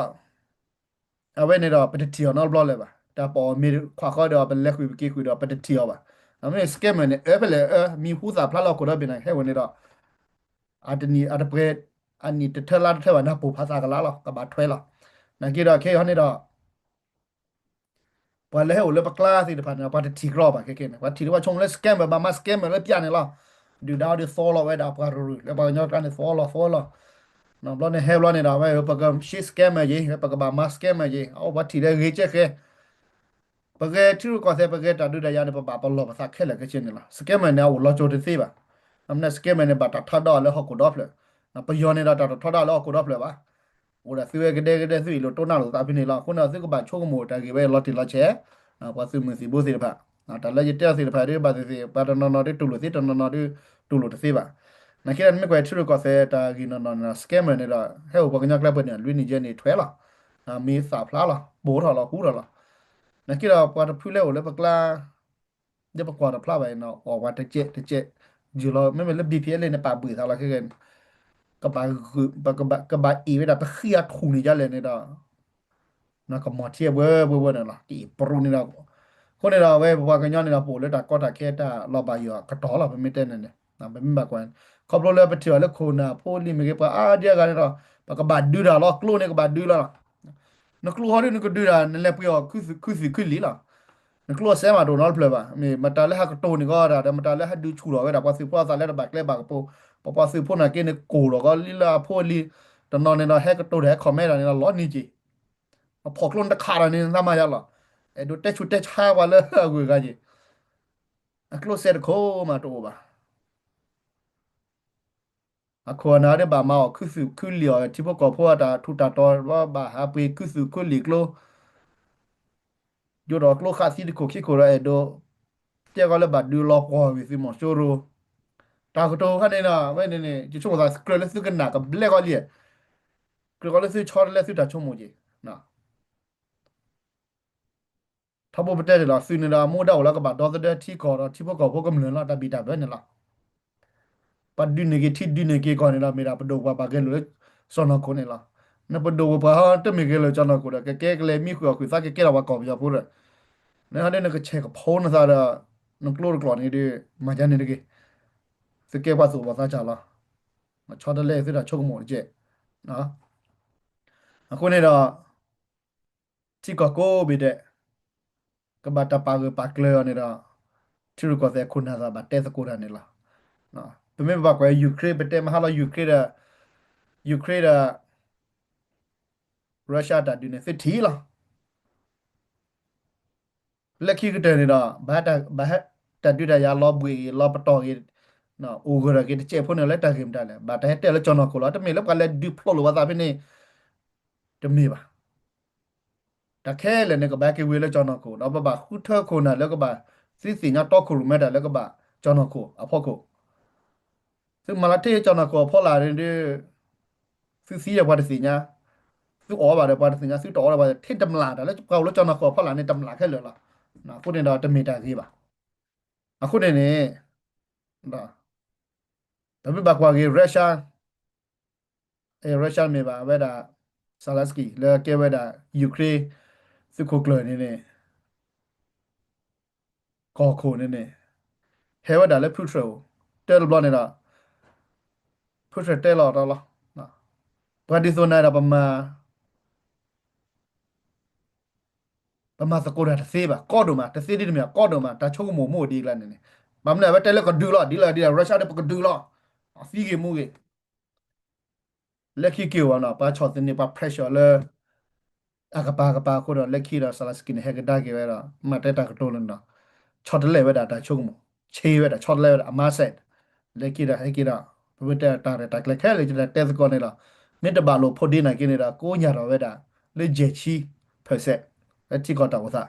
အဝဲန့ၣ်ဒီး ပတထံၣ်အီၤနီတဘျီလၢၤဘၣ်. တၢ်ပအီၣ်မ့ၤခွးဃီဒီး ပလဲၤဃုာ်ပက့ၤဃုာ်ဒီး ပတထံၣ်အီၤဘၣ်. မ့မ့ၢ် scammer န့ၣ် အၢဖဲလဲၣ်အၢ မံၤဟူသၣ်ဖျါလၢဟီၣ်ခိၣ်ဒီဘ့ၣ်န့ၣ် ဟဲဝဲန့ၣ်ဒီး အတနံၣ်အတပှဲၤ အနံၣ်တထၢလါတထၢဘၣ်န့ၣ် ပိၢ်ဖးသးကလါလီၤ ကဘၣ်ထွဲလီၤ. နာ်က့ဒီးခဲအံၤဟီန့ၣ်ဒီး ပှၤလၢဟဲအိၣ်လၢပကျါသ့ၣ်တဖၣ်န့ၣ် ပှၤတထံၣ်ကြၢးဘၣ်ခဲခဲန့ၣ် ပှၤထံၣ်လၢပှၤဆိကမိၣ်လၢ scammer ဘၣ်မၤ scammer လၢပျၢ်န့ၣ်လီၤ. ဒုၣ်ဒါအီၤဒုးသီလီၤဝဲဒၣ်ပှၤရူၤရူၤ လၢပှၤကညီကျါန့ၣ် သီလီၤသီလီၤ. ဘျီန့ၣ်ဟဲဘျီန့ၣ်ဒီး ဝဲပကရှ့ scammer ယ့ၤ ပကဘၣ်မၤ scammer ယ့ၤ အအိၣ်ပှၤထံၣ်လၢဂ့ၤကဲဃဲ ပဂဲၤထံရူၢ်ကီၢ်သဲး ပဂဲၤတၢ်ဒုးတၢ်ယၤန့ၣ် ပဘၣ်ပလီၢ်ပသးခဲလၢာ်ခဲဆ့န့ၣ်လီၤ. scammer န့ၣ် အအိၣ်လီၤကၠိတသ့ဘၣ်. မ့ၢ် scammer န့ၣ် ဘၣ်တၢ်ထီဒါအီၤလၢဟီၣ်ခိၣ်ဒီဖျၢၣ်. ပယီၤန့ၣ်ဒီးတၢ်တထီဒါလၢဟီၣ်ခိၣ်ဒီဖျၢၣ်ဘၣ်. အိၣ်ဒၣ်သုဝဲကဒဲကဒဲ သုအ့ၣ်လိာ်တိၢ်နၢ်လိာ်သးဖဲန့ၣ်လီၤ. အဃိန့ၣ် သုကဘၣ်ဆိကမိၣ်တၢ်ဂ့ၢ်ဝဲလီၤတံၢ်လီၤဆဲး ပှၤသုးမုၢ်သံၣ်ဘိသ့ၣ်တဖၣ် တၢ်လၢယတဲအီၤသ့ၣ်တဖၣ်ဒ်ဘၣ်သ့ၣ်သ့ၣ် ပှၤတနီၤနီၤဒ်တူၢ်လိာ်သ့ တနီၤနီၤဒ်တူၢ်လိာ်တသ့ဘၣ်. နာ်က့ဒီးနမ့ၢ်ကွၢ်ထံရူၢ်ကီၢ်သဲး တၢ်ဂ့ၢ်နီၢ်နီၢ်န့ၣ်ဒီး scammer န့ၣ်ဒီး ဟဲအိၣ်ပှၤကညီကျါပှဲၤန့ၣ် လွံၢ်နံၣ်ယဲၢ်နံၣ်ထွဲလီၤ. မံၤသၣ်ဖျါလီၤ ပိၢ်ထီၣ်လီၤ ဟူထီၣ်လီၤ. နာ်က့ဒီးပှၤတဖုလၢအိၣ်လၢပကျါ ဒ်ပကွၢ်တဖျါဘၣ်အံၤန့ၣ် အီၣ်ပှၤတကဲးတကဲး ယုၢ်လီၤ မ့မ့ၢ်လၢ ဘံၣ်ဖံၣ်အဲလ့ၣ် န့ၣ် ပာ်ဘှံးသးလီၤခဲကဲန့ၣ် ကဘၣ်ဂုာ် ကဘၣ်အ့ၣ်ဝဲဒၣ် ပဃံအထူၣ်န့ၣ်ယါလဲၣ်န့ၣ်ဒီး ကမီၤထံအဘှဲဘှဲဘှဲန့ၣ်လီၤ ကအ့ၣ်ပရူးန့ၣ်ဒီး အဃိန့ၣ်ဒီး အဝဲပပှၤကညီန့ၣ်ဒီး ပအိၣ်လၢတၢ်ကီတၢ်ခဲတၢ်လီၤဘၣ်ယွၤအကတီၢ်လီၤ ပမ့ၢ်တဲန့ၣ်န့ၣ် ပမ့ၢ်ဘၣ်ကွၢ် ခီဖျိလၢပထံၣ်အီၤလၢခိၣ်နၢ်ဖိလံၤမ့ၢ်ဂ့ၤ ပှၤအါဒံအါဂၤန့ၣ်ဒီး ပကဘၣ်ဒုးတၢ်လီၤ ကျိန့ၣ်ကဘၣ်ဒုးလီၤ နကျိဟီဒ်နကဒုးတၢ် နလဲၤပှ့ၤအီၤခုသံခုလံလီၤ. နကျိအစဲးမးတအိၣ်နီတဖျၢၣ်ဘၣ် မ့ၢ်မတၤလၢဟးကတိၤန့ၢ်ကီးတၢ်ဒီး မတၤလၢဟဲဒုးဆူၣ်ထီၣ်ဝဲဒၣ် ပှၤသုးဖိအသးလၢတဘၣ်ကျဲဘၣ်ကပူၤ ပပှၤသုးဖိနာ်က့န့ၣ် ကိၢ်ထီၣ်ကီးလံလၢအဖိအလံၤ တနီၤန့ၣ်ဒီး ဟဲကတိၤတၢ်ဟဲ comment တၢ်န့ၣ်ဒီး လီၤနံၤက့ၤ အဖီၣ်ကျိနတခးတၢ်န့ၣ် နသးမၤယါလီၤ. အဲၣ်ဒိးတဲဆူးတဲဆါပှၤလၢအဂုၤအဂၤက့ၤ အကျိစဲးတခိၣ်မးတအိၣ်ဘၣ်. အခိၣ်အနၢ်ဒ်ဘၣ်မၤအီၣ်ခုသူၣ်ခုလံာ်အီၤ ထံဖိကီၢ်ဖိအတၢ်ထူးတၢ်တီၤ ဘၣ်ဟးပှ့ၤခုသူၣ်ခုလံာ်ကျိ ယိးဒီးကျိဃာ်သံတခိၣ်ခံခိၣ်ဒီး အဲၣ်ဒိး တဲကီးလၢဘၣ်ဒုးလီၤပှီၢ်ဝံၤသုးမီၤစိရိၤ တၢ်ကတိၤခါန့ၣ်ဒီး ဝဲန့ၣ်န့ၣ် ယဆိကမိၣ်သးကြၢးလၢသုကနၣ်ကဘျဲၣ်ကီးလံ ကြၢးကီးလၢသုဆီတလဲသုတၢ်ဆိကမိၣ်က့ၤ ထီဘိပတဲန့ၣ်လီၤ သုးန့ၣ်ဒီး အမူဒါအိၣ်လၢကဘၣ်ဒီသဒၢထံကီၢ်ဒီးထံဖိကီၢ်ဖိကမျၢၢ်လီၤ တၢ်ဘံၣ်တၢ်ဘၢန့ၣ်လီၤ. ပှၤဒုးန့ၢ်က့ၤထံဒုးန့ၢ်က့ၤကီၢ်န့ၣ်ဒီး မ့ၢ်ဒၣ်ပဒိၣ်ပှၤပှၤဂဲၤလိာ်လၢ ကၠီၣ်နီၢ်ခိၣ်န့ၣ်လီၤ. နပဒိၣ်ပှၤပှၤတမ့ၢ်ဂဲၤလိာ်ကၠီၣ်နီၢ်ခိၣ်ဒီး ကကဲကလဲၤမံဃုာ်အီၣ်ဃုာ်သးကကဲထီၣ်ပှၤကီၢ်ပယီၤဖိဒီး နဟီဒ်နကဆဲးကဖိနသးဒီး နကျိတကျိာ်န့ၣ်ဒီး မၤဒ်န့ၣ်တဂ့ၤ. သုကဲပှၤသူၣ်ဘီၣ်သးစၢ်လီၤ. ဆီတလဲသုတၢ်ဆိကမိၣ်တကဲး အဃိန့ၣ်ဒီး ထံကီၢ်ကိးဘ့ၣ်ဒဲး ကဘၣ်တၢ်ပာ်ဂၢၢ်ပာ်ကျၢၤအီၤန့ၣ်ဒီး ထံရူၢ်ကီၢ်သဲးခိၣ်နၢ်သးဘၣ်တဲသကိးတၢ်န့ၣ်လီၤ. ပမ့ၢ်ဘၣ်ကွၢ် Ukraine ပတဲမဟါလီၤ Ukraine ဒီး Ukraine ဒီး Russia တၢ်ဒုးန့ၣ် သုထံၣ်လီၤ. လၢခံကတၢၢ်န့ၣ်ဒီး ဘၣ်ဟဲ တၢ်ဒုးတၢ်ယၤလီၤဘှံးဂ့ၤ လီၤပတီၢ်ဂ့ၤ အိၣ်ဂၢၢ်ထီၣ်က့ၤတစဲးဖိန့ၣ်လၢတၢ်ဂ့ၢ်မတၤလဲၣ် ဘၣ်တၢ်ဟဲတဲလၢကၠီၣ်နီၢ်ခိၣ်လီၤ. တမ့ၢ်လၢပှၤလဲၤဒုးဖျိးလိာ်ပှၤသးဖဲန့ၣ် တမ့ၢ်ဘၣ်. တၢ်ခဲလၢာ်န့ၣ် ကဘၣ်ဟဲက့ၤဝံၤလၢကၠီၣ်နီၢ်ခိၣ် ဒီးပဘၣ်ဃုထၢခိၣ်နၢ်လၢကဘၣ် သုသ့ၣ်ညါတီခိၣ်ရိၣ်မဲတၢ်လၢကဘၣ်ကၠီၣ်နီၢ်ခိၣ်အဖီခိၣ် သုမၤလၢထံကၠီၣ်နီၢ်ခိၣ်အဖီလာ်န့ၣ်ဒီး သုသံဒီးပှၤတသ့ၣ်ညါ, သုအီၣ်ဘၣ်ဒီးပှၤတသ့ၣ်ညါ, သုတအီၣ်ဒီးပှၤတသ့ၣ်ညါ, ထံတမျၢ်တၢ်လၢပှၤအိၣ်လၢကၠီၣ်နီၢ်ခိၣ်အဖီလာ်န့ၣ် တမျၢ်ခဲလၢာ်လီၤ. အဃိန့ၣ်ဒီးတမ့ၢ်တၢ်ဂ့ၤဘၣ်. အဃိန့ၣ်န့ၣ် ပမ့ၢ်ဘၣ်ကွၢ်က့ၤ Russia, Russia မ့ၢ်ဘၣ်ဝဲဒၣ် Zelensky လၢကဲဝဲဒၣ် Ukraine သုးခိၣ်ကျၢၢ်န့ၣ်န့ၣ် ကီၢ်ခိၣ်န့ၣ်န့ၣ် ဟဲဝဲဒၣ်လၢ Putin တဲတဘျီန့ၣ်ဒီး Putin တဲလီၤတီလီၤ. ပှၤဒ်သိးနၤဒီး ပမၤသကိးတၢ်တသ့ဘၣ်, ကီဒိၣ်မး, တသ့ဒ်တမ့ၢ် ကီဒိၣ်မး, တၢ်ဆိကမိၣ်မ့ၢ်အိၣ်ဒ်အကျါန့ၣ်န့ၣ်, ဘၣ်မနုၤအဝဲတဲလၢကဒုးလီၤ, ဒ်လဲၣ်ဒ်လဲၣ် Russia ဒီးပကဒုးလီၤ, သံဂ့ၤမူဂ့ၤ လၢခံက့ၤဝဲနီၤ ပှၤဆီၣ်သနံး ပှၤ pressure လၢ အကပၤကပၤအဃိဒီး လၢခံဒီး Zelensky န့ၣ် ဟဲကဒါက့ၤဝဲဒီး မ့ၢ်တဲတၢ်ကတိၤလၢနီၤ, ဆီတလဲဝဲဒၣ်တၢ်ဆိကမိၣ်, ဆ့ဝဲဒၣ် ဆီတလဲဝဲဒၣ်အ mindset, လၢခံဒီး ဟဲက့ၤဒီး ပဝဲတဲတၢ်ရဲၣ်တၢ်ကျဲၤခဲလၢာ် ယတၢ်တဲသကိးန့ၣ်လီၤ. မ့ၢ်တဘၣ်လိာ်ဖိဒ့နာ်က့န့ၣ်ဒီး ကိးညါထီၣ်ဝဲဒၣ် လၢယဲၢ်ဆံ percent လၢထံကီၢ်တၢ်အိၣ်သး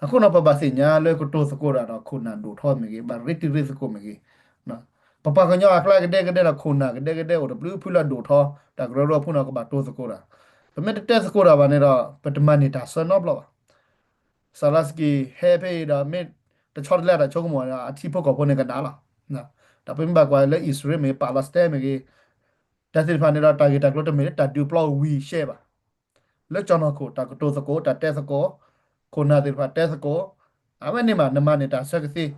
အဃိနီၤ ပဘၣ်သ့ၣ်ညါလၢကတိၤသကိးတၢ်ဒီး ခိၣ်နၢ်ဒိၣ်ထီမ့ၢ်ဂ့ၤ, ဘၣ်ရ့တံၤရ့သကိးမ့ၢ်ဂ့ၤ, ပပှၤကညီအကျါကဒဲကဒဲဒီး ခိၣ်နၢ်ကဒဲကဒဲအိၣ်တဘျုးဖုလၢအဒိၣ်ထီ, တၢ်ကရၢကရိဖိန့ၣ် ကဘၣ်တိၤသကိးတၢ်, ပမ့ၢ်တတဲသကိးတၢ်ဘၣ်န့ၣ်ဒီး ပတမၤန့ၢ်တၢ်ဆၢနီတဘျီဘၣ်. Zelenskyy ဟဲဖဲအံၤဒီး မ့ၢ်တဆီတလဲဒီးဆိကမိၣ်ဒီး အထံဖိကီၢ်ဖိန့ၣ်ကနၣ်လီၤ. ဒီးပမ့ၢ်ဘၣ်ကွၢ်လၢအံၣ်စရ့လးမ့ၢ်ဂ့ၤ Palestine မ့ၢ်ဂ့ၤ တၢ်သ့ၣ်တဖၣ်န့ၣ်ဒီး တၢ်ဂ့ၢ်တၢ်ကျိၤတမ့ၢ်လၢတၢ်ဒုးပျီဝံၤရှဲဘၣ်. လၢကၠီၣ်နီၢ်ခိၣ် တၢ်ကတိၤသကိး တၢ်တဲသကိး ခိၣ်နၢ်သ့ၣ်တဖၣ်တဲသကိး အဝဲန့ၣ်မး နမၤန့ၢ်တၢ်ဆၢကသ့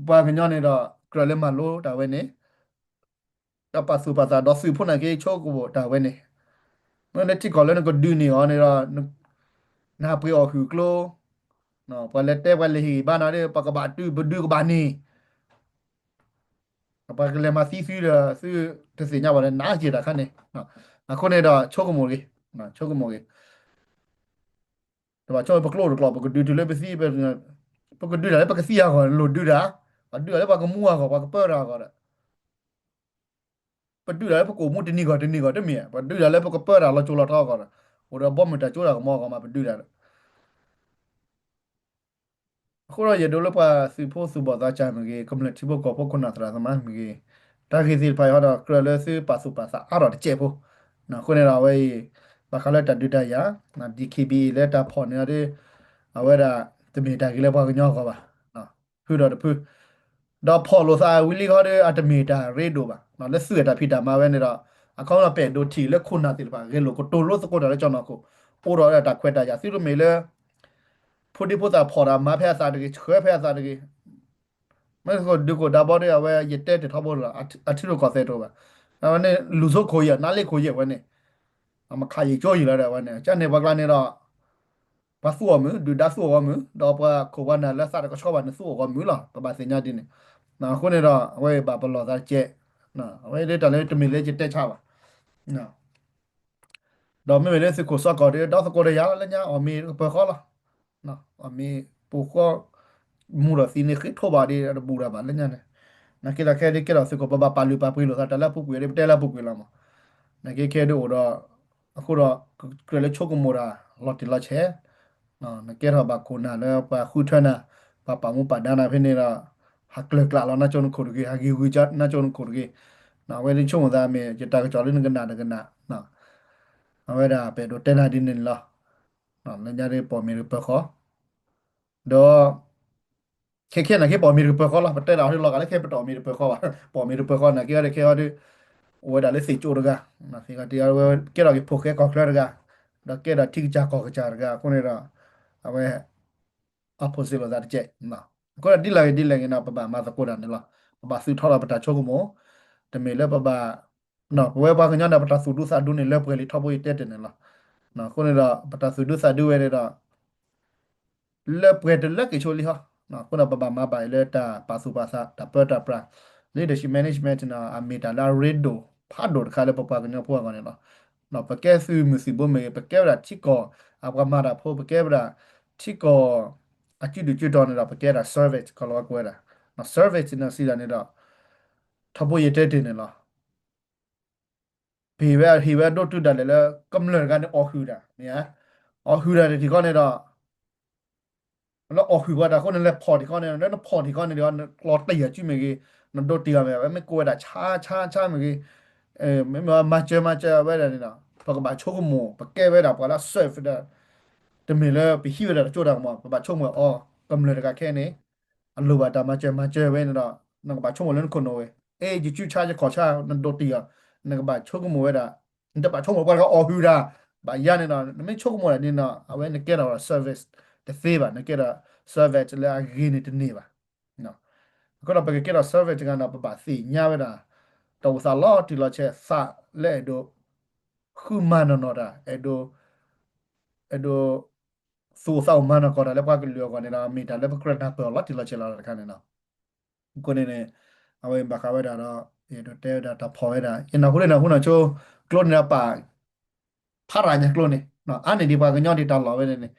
ပပှၤကညီန့ၣ်ဒီး ကြၢးလၢမၤလိတၢ်ဝဲန့ၣ် ဒီးပာ်သူၣ်ပာ်သး ဒီးသုးဖိနာ်က့ဆိကမိၣ်တၢ်ဝဲန့ၣ်, မ့ၢ်လၢထံကီၢ်လၢနကဒုးန့ၢ်အီၤန့ၣ်ဒီး နပှ့ၤအီၣ်ဟုၣ်ကျိ, ပှၤလဲၤတဲပှၤလဲၤဟ့ၣ်ဂံၢ်ဘါနၤဒီး ပကဘၣ်တုၤ ပဒုးကဘၣ်န့ၢ်, ပှၤကလဲၤမၤသံသုဒီး သုတသ့ၣ်ညါဘၣ်ဒီး နးက့ၤတၢ်ခါန့ၣ်, အဃိန့ၣ်ဒီးဆိကမိၣ်ဂ့ၤ, ဆိကမိၣ်ဂ့ၤ တဘၣ်ဆိကမိၣ်ပကျိတကျိာ် ပကဒုးတုၤလၢပသံ, ပကဒုးတၢ်လၢပကသံအဂီၢ် လိၣ်ဒုးတၢ်, ပှၤဒုးတၢ်လၢပှၤကမူအဂီၢ် ပှၤကပၢတၢ်အဂီၢ်ဒီး ပဒုးတၢ်လၢပကအိၣ်မူတနံၤဂီၢ်တနံၤဂီၢ်တမ့ၢ်, ပဒုးတၢ်လၢပကပၢတၢ်လီၤစိၤလီၤထီအဂီၢ်ဒီး အိၣ်ဒီးဘီမုၢ်တၢ်ကၠိတၢ်ကမီၤအဂီၢ်မး ပဒုးတၢ်ဒီး အဃိဒီးယအဲၣ်ဒိးလၢပှၤသုးဖိသူၣ်ဘီၣ်သးစၢ်မ့ၢ်ဂ့ၤ, ကမျၢၢ်ထံဖိကီၢ်ဖိခိၣ်နၢ်သရၣ်သမါမ့ၢ်ဂ့ၤ, တၢ်ဂ့ၢ်သ့ၣ်တဖၣ်အံၤဒီး ကြၢးလၢသုပာ်သူၣ်ပာ်သးအါထီၣ်တစဲးဖိ, အဃိန့ၣ်ဒီးအဝဲအံၤ ဘၣ်ဃးလၢတၢ်ဒုးတၢ်ယၤ, DKBA လၢတၢ်ဖီၣ်န့ၢ်အီၤဒီး အဝဲဒၣ်တမ့ၢ်တၢ်ဂ့ၤလၢပှၤကညီအဂီၢ်ဘၣ်, ဖုဒီးတဖု ဒီးဖီၣ်လိာ်သးဝံၤလံဃီဒီး အတမ့ၢ်တၢ်ရ့ဒိၣ်ဘၣ်, လၢသုးအတၢ်ဖံးတၢ်မၤဝဲန့ၣ်ဒီး အခီပညီပဲၣ်ဒိးထံၣ်လၢခိၣ်နၢ်သ့ၣ်တဖၣ် ဂဲၤလိာ်ကတိၤလိသကိးတၢ်လၢကၠီၣ်နီၢ်ခိၣ်, အိၣ်ဒီးတၢ်ခွဲးတၢ်ယာ် သုတမ့ၢ်လၢ ဖိဒံဖိသၣ်ဖီၣ်တၢ်မၤဖဲအသးတဂ့ၤ ဆှၢဖဲအသးတဂ့ၤ, မ့ၢ်သကိးဒုးကိးဒၣ်ဘီဒီး အဝဲယတဲတ့ၢ်ထီဘိလီၤ, အထံရူၢ်ကီၢ်သဲးတအိၣ်ဘၣ်, အဝဲန့ၣ်လူၤဆိခိၣ်ယဲၢ် နါလ့ခိၣ်ယဲၢ်ဝဲန့ၣ် မခးယံာ်ကၠိယံာ်လီၤဒီးဝဲန့ၣ် ကန့ၣ်ပှၤကျါန့ၣ်ဒီး ပှၤသူၣ်အီၤမုၢ် ဒုၣ်ဒါသူၣ်အီၤဂီၢ်မုၢ် ဒီးပှၤခိၣ်ပှၤနၢ်လၢသးတကဆှီဘၣ်န့ၣ် သူၣ်အီၤဂီၢ်မုၢ်လီၤ, ပဘၣ်သ့ၣ်ညါဒ်န့ၣ်, အဃိန့ၣ်ဒီး အဝဲဘၣ်ပလီၢ်သးတကဲး, အဝဲဒ်တၢ်လၢတမ့ၢ်လၢယတဲဆါဘၣ် ဒီးမ့မ့ၢ်လၢသုးခိၣ်စီၤကီၢ်ဒီး ဒီသကိးတယၤလီၤ လၢညါအီၣ်မ့ၤကပၢၤဃီလီၤ, အီၣ်မ့ၤပူၤဃီ မူဒီးသံန့ၣ်ဃ့ထိးဘၣ်ဒီး တဘူၣ်တၢ်ဘၣ်လၢညါန့ၣ်, နာ်က့ဒီးခဲဒ်ကဲထီၣ်သုးခိၣ် ပဘၣ်ပာ်လုၢ်ပာ်ပှ့ၤလိာ်သး တၢ်လၢအပူၤကွံာ်ဒီး ပတဲလၢအပူၤကွံာ်လီၤမး, နာ်က့ခဲဒ်အိၣ်ဒီး အဃိဒီး ကြၢးလၢဆိကမိၣ်တၢ် လီၤတံၢ်လီၤဆဲး, နကဲထီၣ်ဘၣ်ခိၣ်နၢ်လၢပှၤဃုထၢနၤ, ပှၤပာ်မူပာ်ဒါနၤဖဲန့ၣ်ဒီး ဟးကျၢၤကျးလီၤနါကၠိနခိၣ်တဂ့ၤ, ဟးဂ့ၤဂုာ်နါကၠိနခိၣ်တဂ့ၤ, အဝဲဒ်ဆိကမိၣ်သးမ့ၢ် ယတၢ်ကစီၣ်လၢနကနၣ်တကနၣ်, အဝဲဒၣ်ပအဲၣ်ဒိးတဲနၤဒ်န့ၣ်လီၤ, လၢညါဒ်ပအီၣ်မ့ၤတကပၢၤဃီ ဒီး ခဲခဲနာ်က့ပအီၣ်မ့ၤတကပၢၤဃီလီၤ, ပတဲဒၣ်ဟီဒ်လီၤဂာ်လၢခဲပတအီၣ်မ့ၤတကပၢၤဃီဘၣ်, ပအီၣ်မ့ၤတကပၢၤဃီနာ်က့ဒီးခဲဟီဒ် အိၣ်ဝဲဒၣ်လၢသ့ၣ်ကၠိတဂၤ, ကဲထီၣ်က့ၤဖိၣ်ဃဲကီၢ်ချၢတဂၤ, ဒီးကဲဒီးထံကစၢ်ကီၢ်ကစၢ်တဂၤအဃိန့ၣ်ဒီး အဝဲ opposite လိာ်သးတကဲး, အဃိဒီးဒ်လဲၣ်ဂ့ၤဒ်လဲၣ်ဂ့ၤန့ၣ် ပဘၣ်မၤသကိးတၢ်န့ၣ်လီၤ, ပဘၣ်သုးထီၣ်ဒီးပတၢ်ဆိကမိၣ်, တမ့ၢ်လၢပဘၣ် ပဝဲပှၤကညီန့ၣ် ပတၢ်သူၣ်ဒူသးဒူန့ၣ် လၢပှဲၤလံထီဘိယတဲတ့ၢ်န့ၣ်လီၤ, အဃိန့ၣ်ဒီး ပတၢ်သူၣ်ဒူသးဒူဝဲန့ၣ်ဒီး လၢပှဲၤတလၢက့ၤဆိလံဟီ, အဃိဒီးပဘၣ်မၤဘၣ်အံၤလၢတၢ်ပာ်သူၣ်ပာ်သး တၢ်ပၢတၢ်ပြး, လံဒၢးၡံၣ် management န့ၣ် အမ့ၢ်တၢ်လၢအရ့ဒိၣ်ဖးဒိၣ်တခါလၢပပှၤကညီဖိအဂီၢ်န့ၣ်လီၤ, ပကဲသုးမုၢ်သံၣ်ဘိမ့ၢ်ဂ့ၤ ပကဲဝဲဒၣ်ထံကီၢ် အပှၤမၤတၢ်ဖိ ပကဲဝဲဒၣ်ထံကီၢ် အစုဒုၣ်စုတီၤန့ၣ်ဒီး ပကဲဒၣ် servant ကီၢ်လီၤဝဲကိးဝဲဒၣ်, servant န့ၣ်စံးဒၣ်န့ၣ်ဒီး ထီဘိယတဲတ့ၢ်န့ၣ်လီၤ ပဟ့ၣ်ဝဲဟ့ၣ်ဝဲဒိတုၤဒၣ်လဲာ်လၢ ကမျၢၢ်တဂၤန့ၣ်အီၣ်ဟုၣ်တၢ်, မ့ၢ်ဧါ, အီၣ်ဟုၣ်တၢ်တထံၣ်ဃီန့ၣ်ဒီး လၢအီၣ်ဟုၣ်ပှၤတၢ်အဃိန့ၣ် လဲၤဖီၣ်ထံၣ်ဃီန့ၣ် လၢနဖီၣ်ထံၣ်ဃီန့ၣ်ဒီး နကျီတ့ၢ်အစုမ့ၢ်ဂ့ၤ, နဒိတ့ၢ်အီၤမ့ၢ် မ့ၢ်ကိးဝဲဒၣ်ဆါဆါဆါမ့ၢ်ဂ့ၤ, မ့မ့ၢ်မၤစၢၤမၤစၢၤဝဲဒၣ်န့ၣ်ဒီး ပကဘၣ်ဆိကမိၣ် ပကဲဝဲဒၣ်ပှၤလၢ serve ဒီး တမ့ၢ်လၢပဟံးဝဲဒၣ်တကၠိတၢ်ကမီၤ ပဘၣ်ဆိကမိၣ်အီၤ ကမျၢၢ်တဂၤခဲအံၤန့ၣ် အလိၣ်ဘၣ်တၢ်မၤစၢၤမၤစၢၤဝဲန့ၣ်ဒီး နကဘၣ်ဆိကမိၣ်လၢနခိၣ်နူာ်ဝဲ, အဲ ယစုဆါယခီၣ်ဆါ နဒိတ့ၢ်အီၤ, နကဘၣ်ဆိကမိၣ်ဝဲဒၣ်, နတဘၣ်ဆိကမိၣ်ပှၤတဂၤအီၣ်ဟုၣ်တၢ်, ဘၣ်ယၤန့ၣ်ဒီး နမ့ၢ်ဆိကမိၣ်ဒၣ်န့ၣ်ဒီး အဝဲနကဲထီၣ် service တသ့ဘၣ်, နကဲထီၣ် service လၢအဂ့ၤန့ၣ်တန့ၢ်ဘၣ်. အဃိဒီးပကကဲထီၣ် service တဂၤန့ၣ် ပဘၣ်သ့ၣ်ညါဝဲဒၣ် တၢ်အိၣ်သးလီၤတံၢ်လီၤဆဲး သးလၢအဲၣ်ဒိး ဃုမၤနီၢ်နီၢ်တၢ်, အဲၣ်ဒိး အဲၣ်ဒိး သူၣ်အိၣ်သးအိၣ်မၤနီၢ်ကီၢ်တၢ်လၢပှၤကလုာ်အဂီၢ်န့ၣ်ဒီး မ့ၢ်တၢ်လၢပကြၢးနၢ်ပၢၢ်အီၤလီၤတံၢ်လီၤဆဲးလီၤတခါန့ၣ်လီၤ. အဃိန့ၣ်န့ၣ် အဝဲဘၣ်ဃးဝဲဒၣ်ဒီး အဲၣ်ဒိးတဲဝဲဒၣ်တၢ်ဖီၣ်ဝဲဒၣ် ယနၢ်ဟူလၢနၢ်ဟူနီၢ်ဆိ ကျိန့ၣ်ဒီးပာ် ဖးရၤညါကျိန့ၣ် အါန့ၢ်ဒံးပှၤကညီဒံးတၢ်လီၢ်ဝဲန့ၣ်န့ၣ်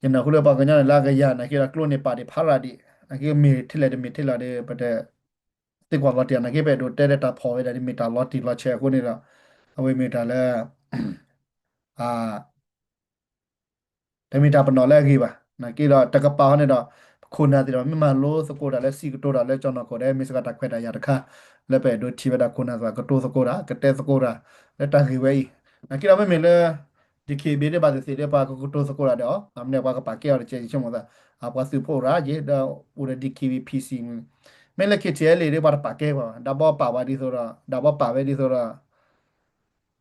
ယနၢ်ဟူလၢပှၤကညီန့ၣ်လၢအကယၤနာ်က့ဒီးကျိန့ၣ်ပာ်ဒံးဖးရၤဒံး နာ်က့မ့ၢ်ထဲလဲၣ်တမ့ၢ်ထဲလဲၣ်ဒီး ပတ သ့ကွၢ်လီၤတံၢ်အီၤ နာ်က့ပအဲၣ်ဒိးတဲလၢတၢ်ဖီၣ်ဝဲဒၣ်ဒ်မ့ၢ်တၢ်လီၤတံၢ်လီၤဆဲးအဃိန့ၣ်ဒီး အဝဲမ့ၢ်တၢ်လၢ တမ့ၢ်တၢ်ပနီၣ်လၢအဂ့ၤဘၣ်. နာ်က့ဒီးတကပၤဟီန့ၣ်ဒီး ပခိၣ်နၢ်သ့ၣ်တဖၣ် မ့ၢ်မၤလိသကိးတၢ်လၢစံးကတိၤတၢ်လၢကၠီၣ်နီၢ်ခိၣ်ဒီး မ့ၢ်စ့ၢ်ကီးတၢ်ခွဲးတၢ်ယာ်တခါ လၢပအဲၣ်ဒိးထံၣ်ဝဲဒၣ်ခိၣ်နၢ်သ့ၣ်တဖၣ် ကတိၤသကိးတၢ် ကတဲသကိးတၢ် လၢတၢ်ဂ့ၢ်ဝဲအံၤ နာ်က့ဒီးမ့မ့ၢ်လၢ DKBA ဒ်ဘၣ်သ့ၣ်သ့ၣ်ဒီး ပှၤကကတိၤသကိးတၢ်ဒီးအီၤ မ့ၢ်န့ၣ် ပှၤကပာ်ကဲအီၤတကဲယဆိကမိၣ်သး ပှၤသုးဖိရၤက့ၤ ဒီးအိၣ်ဒီး DKBA PC မ့မ့ၢ်လၢ KTLA ဒ်ပှၤတပာ်ကဲပှၤဘၣ် ဒၣ်ဘီပာ်ပှၤဒ်သိးဒီး ဒၣ်ဘီပာ်ဝဲဒ်သိးဒီး ဒ်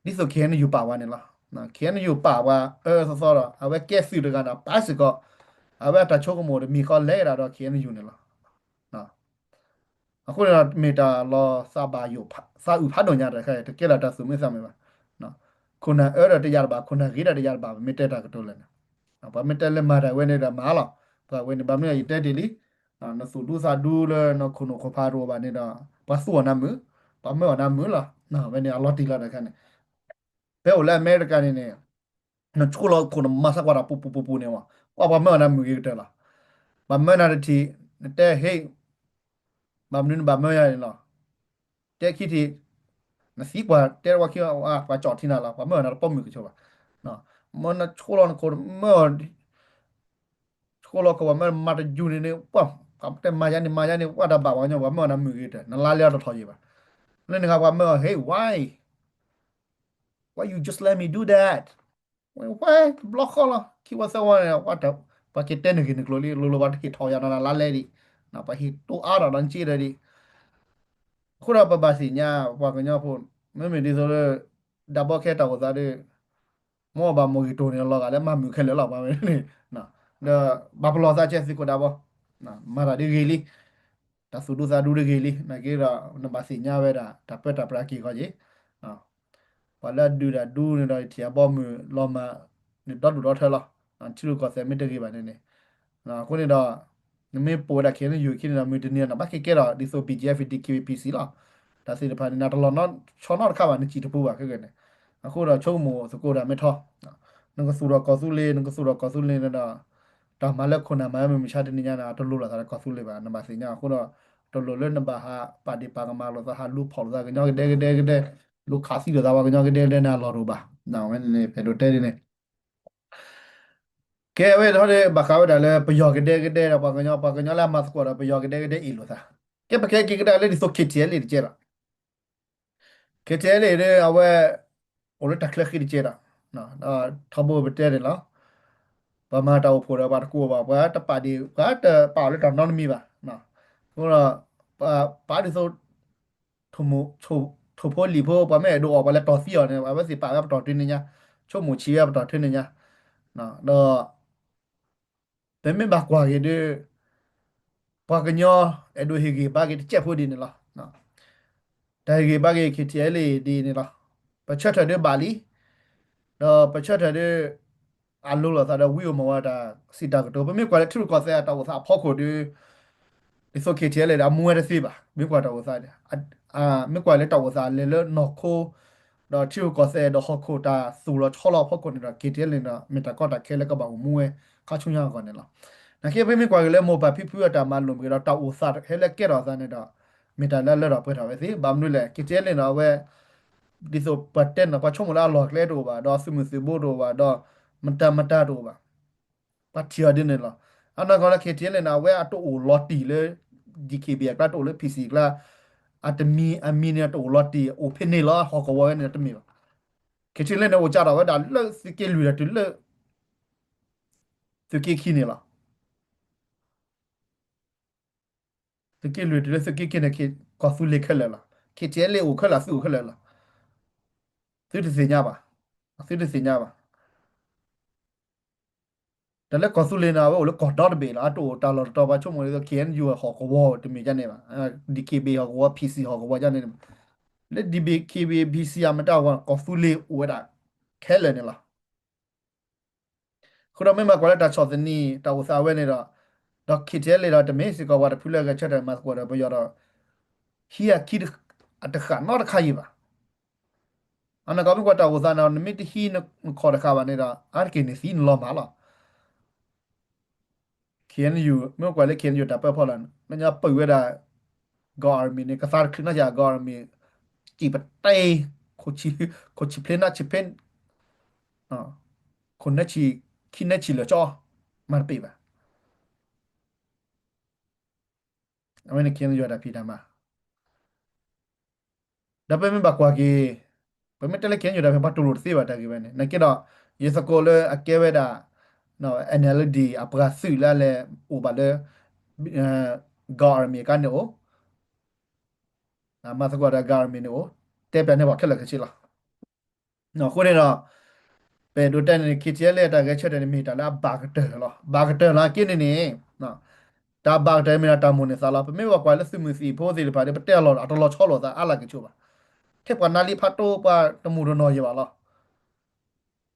သိး KNU ပာ်ပှၤန့ၣ်လီၤ. KNU ပာ်ပှၤအၢအသီသီဒီး အဝဲကဲသုးတဂၤဒီး ပာ်စ့ၢ်ကီး အဝဲအတၢ်ဆိကမိၣ်တမံၤဃီလဲၤဒၣ်ဒီး KNU န့ၣ်လီၤ. အဃိန့ၣ်ဒီး မ့ၢ်တၢ်လီၤသးဘၣ်ယိၣ် သးအုးဖးဒိၣ်ညါတခါအံၤ တကဲလၢတၢ်သူၣ်မံသးမုာ်ဘၣ်. ခိၣ်နၢ်အၢဒီးတယၤတဘၣ် ခိၣ်နၢ်ဂ့ၤဒီးတယၤတဘၣ် ပမ့ၢ်တဲတၢ်ကတိၤလဲၣ်န့ၣ် ပှၤမ့ၢ်တဲလၢမၤတၢ်ဝဲန့ၣ်ဒီးမၤလီၤ. ပှၤဝဲန့ၣ် ဘၣ်မနုၤယတဲတ့ၢ်လံ နသူၣ်ဒူသးဒူလၢနခိၣ်နူာ်ခိၣ်ဖးတအိၣ်ဘၣ်န့ၣ်ဒီး ပှၤသူအီၤနၤမုာ်, ပှၤမၢအီၤနၤမုာ်လီၤ. ဝဲန့ၣ်အလီၤတံၢ်လီၤတခါန့ၣ် ဖဲအိၣ်လၢအမဲရကၤန့ၣ်န့ၣ် နဆိလီၤခိၣ်နမၤသးကွၢ်တၢ်ပူၤပူၤပူၤပူၤန့ၣ်ဝဲ ကွၢ်ပှၤမၢအီၤနၤမုာ်ဂ့ၤကတၢၢ်လီၤ. ပှၤမၢနၤတထံၣ် နတဲဟ့ၣ် ဘၣ်မနုၤနဘၣ်မၢယၤန့ၣ်လီၤ. တဲခံထံၣ် နသံကွၢ်တဲဝဲခံ ပှၤကၠီၣ်ထံနၤလီၤ ပှၤမၢအီၤနၤတပိာ်မုၣ်ကဆိးဘၣ်. မ့ၢ်နဆိလီၤနခိၣ်မၢအီၤ ဆိလီၤခိၣ်ပှၤမၢမၤတယူၤန့ၣ်န့ၣ် ပှၤတဲမၤယၤန့ၣ် မၤယၤန့ၣ် ပှၤတဘၣ်ပှၤကညီ ပှၤမၢအီၤနၤမုာ်ဂ့ၤကတၢၢ် နလါလဲအီၤတထီၣ်ယံၤဘၣ်. လၢန့ၣ်အခါပှၤမၢအီၤ ဟ့ၣ် why why you just let me do that ဝဲတဘျီဃီလီၤ ခံဝဲသၢဝဲန့ၣ် ပှၤကတဲနဂ့ၢ်နကျိၤလံ လိၤလိၤပှၤတဟ့ၣ်ထီၣ်ယၤနီၤ လါလဲဒံး ပှၤဟ့ၣ်တိအါထီၣ်ဒီးနစ့ဒီးဒံး အဃိဒီးပဘၣ်သ့ၣ်ညါ ပှၤကညီဖိ မ့မ့ၢ်ဒ်သိးလၢ ဒၣ်ဘီခဲတၢ်အိၣ်သးဒီး မိၢ်ဘၣ်မိၢ်ဂ့ၤတိၢ်န့ၣ်လီၤဂာ်လၢမၤမုာ်ခဲလၢာ်လီၤ ပှၤဝဲန့ၣ် ဒီးဘၣ်ပလီၢ်သးကဲသုးခိၣ်ဒၣ်ဘီ မၤတၢ်ဒ်ဂ့ၤလံ တၢ်သူၣ်ဒူသးဒူတဂ့ၤလံ နာ်က့ဒီး နဘၣ်သ့ၣ်ညါဝဲဒၣ် တၢ်ပၢတၢ်ပြးက့ၤဃီက့ၤ ပှၤလၢအဒုးတၢ်ဒူန့ၣ်ဒီး ထံၣ်အဘီအမုၢ်လီၤမၢ်န့ၣ် ဒီဒူၣ်ဒီထၢလီၤ. ထံရူၢ်ကီၢ်သဲးမ့ၢ်တဂ့ၤဘၣ်န့ၣ်န့ၣ် အဃိန့ၣ်ဒီး နမ့ၢ်ပိာ်ဝဲဒၣ် KNU ခံန့ၣ်ဒီး မုၢ်တနံၤနဘၣ်က့ၤကဲထီၣ် ဒ်သိး BGF DKBA PC လီၤ. တၢ်သ့ၣ်တဖၣ်န့ၣ် နတလီၤဆီနီတခါဘၣ် နစံၣ်တပူၤဘၣ်ခဲကနံၣ်န့ၣ် အဃိဒီးဆိကမိၣ်သကိးတၢ်မ့ၢ်ထီ နကသူၣ်ထီၣ်ကီၢ်သူလ့ၤ နကသူၣ်ထီၣ်ကီၢ်သူလ့ၤန့ၣ်ဒီး တၢ်မၤလၢခိၣ်နၢ်မၤမုၢ်မဆါတနံၤညါန့ၣ် တလိၤလိာ်သးဒီးကီၢ်သူလ့ၤဘၣ် နဘၣ်သ့ၣ်ညါအဃိဒီး တလိၣ်လၢနဘၣ်ဟးပာ်ဒ့ၣ်ပာ်ကမၣ်လိာ်သး ဟးလူၤဖီၣ်လိာ်သးကညီကဒဲကဒဲကဒဲ လူၤခးသံလိာ်သးပှၤကညီကဒဲကဒဲန့ၣ် အလီၢ်တအိၣ်ဘၣ် နဝဲန့ၣ် ဖဲဒိးတဲဒ်န့ၣ် ကဲဝဲထီၣ်န့ၣ် ဘၣ်ဃးဝဲဒၣ်လၢပယီၤကဒဲကဒဲဒီးပှၤကညီ ပှၤကညီလၢအမၤသကိးဒီးပယီၤကဒဲကဒဲအ့ၣ်လိာ်သး ကဲပကဲက့ၤကဒါလၢဒ်သိး KTLA တကဲလီၤ KTLA န့ၣ် အဝဲ အိၣ်လၢတၢ်ချၢဃံတကဲဒီး ထီဘိပတဲန့ၣ်လီၤ ပှၤမၤတၢ်အိၣ်ဖှိၣ်ဒီးပှၤတကိးဘၣ် ပှၤတပာ်ဒ့ၣ် ပှၤတပာ်အီၤလၢတၢ်နီတမံၤဘၣ် အဃိဒီး ပာ်ဒ်သိး ထိၣ်ဖိလံၣ်ဖိ ပှၤမ့ၢ်အဲၣ်ဒိးအီၣ်ပှၤလဲၤတီၢ်သံအီၤန့ၣ် အဝဲသ့ၣ်ပာ်ဝဲပတီၢ်တုၤန့ၣ်ညါ ဆိကမိၣ်ဆံးဝဲပတီၢ်တုၤန့ၣ်ညါ ဒီး ပမ့ၢ်ဘၣ်ကွၢ်က့ၤဒီး ပှၤကညီအဲၣ်ဒိးဟ့ၣ်ဂံၢ်ဘါက့ၤတစဲးဖိဒ်န့ၣ်လီၤ. တၢ်ဟ့ၣ်ဂံၢ်ဘါက့ၤ KTLA ဒ်န့ၣ်လီၤ. ပဆၢထၢၣ်ဒုးဘၣ်လံ, ဒီးပဆၢထၢၣ်ဒုး အလိၤလိာ်သးဒီးဝံအိၣ်မီၢ်ဝဲတၢ်စံးတၢ်ကတိၤ, ပမ့ၢ်ကွၢ်လၢထံရူၢ်ကီၢ်သဲးအတၢ်အိၣ်သးအဖီခိၣ်ဒီး ဒ်သိး KTLA ဒီးအမူဝဲတသ့ဘၣ်. မ့ၢ်ကွၢ်တၢ်အိၣ်သး, မ့ၢ်ကွၢ်လၢတၢ်အိၣ်သးလဲၤလၢနီၢ်ခိ ဒီးထံရူၢ်ကီၢ်သဲးဒီးဟီၣ်ခိၣ်တၢ်သူၣ်လီၤဆီလီၤအဖီခိၣ်န့ၣ်ဒီး KTLA န့ၣ်ဒီး မ့ၢ်တၢ်ကီတၢ်ခဲလၢကဘၣ်အိၣ်မူဝဲ ခါဆူညါအဂီၢ်န့ၣ်လီၤ. နာ်က့ပမ့ၢ်ကွၢ်က့ၤလၢမိၢ်ပၢ်ဖံဖုအတၢ်မၤလိာ်မ့ၢ်ဂ့ၤဒီး တၢ်အိၣ်သးဟဲလၢကဲထီၣ်အသးန့ၣ်ဒီး မ့ၢ်တၢ်လၢအလၢထီၣ်ပှဲၤထီၣ်ဝဲသ့. ဘၣ်မနုၤလဲၣ် KTLA န့ၣ်ဒီးအဝဲ ဒ်သိးပှၤတဲန့ၣ် ပှၤဆိကမိၣ်လၢအလီၢ်အကျဲတအိၣ်ဘၣ်, ဒီးသုးမုၢ်သုးဘိတအိၣ်ဘၣ်, ဒီးမတၤမတၤတအိၣ်ဘၣ်. ပှၤထံၣ်အီၤဒ်န့ၣ်လီၤ. အနီၢ်ကီၢ်လၢ KTLA န့ၣ် အဝဲအတအိၣ်လီၤတံၢ်လၢ DKBA အကျါ, တအိၣ်လၢ PC အကျါ, အတမံၤအမံၤန့ၣ် တအိၣ်လီၤတံၢ် အိၣ်ဖဲန့ၣ်လီၤ, ဟီၣ်ကဝီၤဝဲန့ၣ်တမ့ၢ်ဘၣ်. KTLA န့ၣ် အိၣ်ကးထီၣ်ဝဲဒၣ်လၢသုးက့လွံၢ်ဒီးတုၤလၢ သုးက့ခံန့ၣ်လီၤ. သုးက့လွံၢ်တုၤလၢသုးက့ခံန့ၣ် ကီၢ်သူလ့ၤခဲလၢာ်လီၤ. KTLA အိၣ်ခဲလၢာ် သုအိၣ်ခဲလၢာ်လီၤ. သုတသ့ၣ်ညါဘၣ်, သုတသ့ၣ်ညါဘၣ်. တၢ်လၢကီၢ်သူလ့ၤန့ၣ် အဝဲအိၣ်လၢကီၢ်ဒီတဘ့ၣ်လီၤ. အတအိၣ်တၢ်လီၢ်တတီၤ ပှၤဆိကမိၣ်ဒ်သိး KNU ဟီၣ်ကဝီၤတမ့ၢ်ဒ်န့ၣ်ဘၣ်, DKBA ဟီၣ်ကဝီၤ PC ဟီၣ်ကဝီၤဒ်န့ၣ်, လၢ DKBA PC အမတၤဝဲ ကီၢ်သူလ့ၤအိၣ်ဝဲဒၣ်ခဲလၢာ်န့ၣ်လီၤ. အဃိဒီးမ့ၢ်မၤကွၢ်လၢတၢ်ဆီၣ်သနံး တၢ်အိၣ်သးဝဲန့ၣ်ဒီး, ဒီး KTLA ဒီး တမ့ၢ်စ့ၢ်ကီးပှၤတဖုလၢဂဲၤဆၢထၢၣ်မၤသကိးဒီးပယီၤဒီး ဟံးအခံအတဃၣ်နီတခါအံၤဘၣ်. အနီၢ်ကီၢ်မ့ၢ်ကွၢ်တၢ်အိၣ်သးန့ၣ် နမ့ၢ်တဟံးနခီၣ်တဃၣ်ဘၣ်န့ၣ်ဒီး အါတက့ၢ်န့ၣ်သံနလီၤမၢ်လီၤ. KNU မ့ၢ်ကွၢ်လၢ KNU တၢ်ပၢဖီလာ်န့ၣ် လၢညါပာ်ဝဲဒၣ် ကီၢ် army န့ၣ် ကသါတချုးနီၢ်ယၤ ကီၢ် army စံၣ်ပတဲ ခိၣ်ဆံဖျ့နၢ်ဆံဖျ့ ခိၣ်နၢဆံ ခံနၢဆံလၢာ်ကၠီ မၤတပ့ၢ်ဘၣ်. အဝဲန့ၣ် KNU တၢ်ဖံးတၢ်မၤ, ဒီးပမ့ၢ်ဘၣ်ကွၢ်က့ၤ ပမ့ၢ်တဲလၢ KNU တၢ်ဖဲ ပှၤတူၢ်လိာ်တသ့ဘၣ်တၢ်ဂ့ၢ်ဝဲန့ၣ်. နာ်က့ဒီး ယသကိးလၢအကဲဝဲဒၣ် NLD အပှၤသုးလၢအလဲၤအိၣ်ဘၣ်လၢ Gawrmya ကါန့ၣ်အိၣ် မၤသကိးဒီး Gawrmya န့ၣ်အိၣ် တဲပၠးန့ၢ်ပှၤခဲလၢာ်ခဲဆ့လီၤ. အဃိန့ၣ်ဒီး ပအဲၣ်ဒိးတဲန့ၣ် KTLA တၢ်ဂဲၤဆၢထၢၣ်န့ၣ် မ့ၢ်တၢ်လၢအဘၣ်ကတၢၢ်လီၤ. ဘၣ်ကတၢၢ်လီၤက့န့ၣ်န့ၣ် တၢ်ဘၣ်ကတၢၢ်မ့ၢ်ဒၣ်တၢ်မိၣ်န့ၢ်သးလီၤ. ပမ့ၢ်ဘၣ်ကွၢ်လၢသုးမုၢ်သံၣ်ဖိသ့ၣ်တဖၣ်ဒီး ပတဲအလီၢ်အတလီၤဆီလိာ်သးအါလၢ်ကဆိးဘၣ်. ထဲပှၤနါလံဖးတိ ပှၤတမူးတနီၢ်ယံၤဘၣ်လီၤ.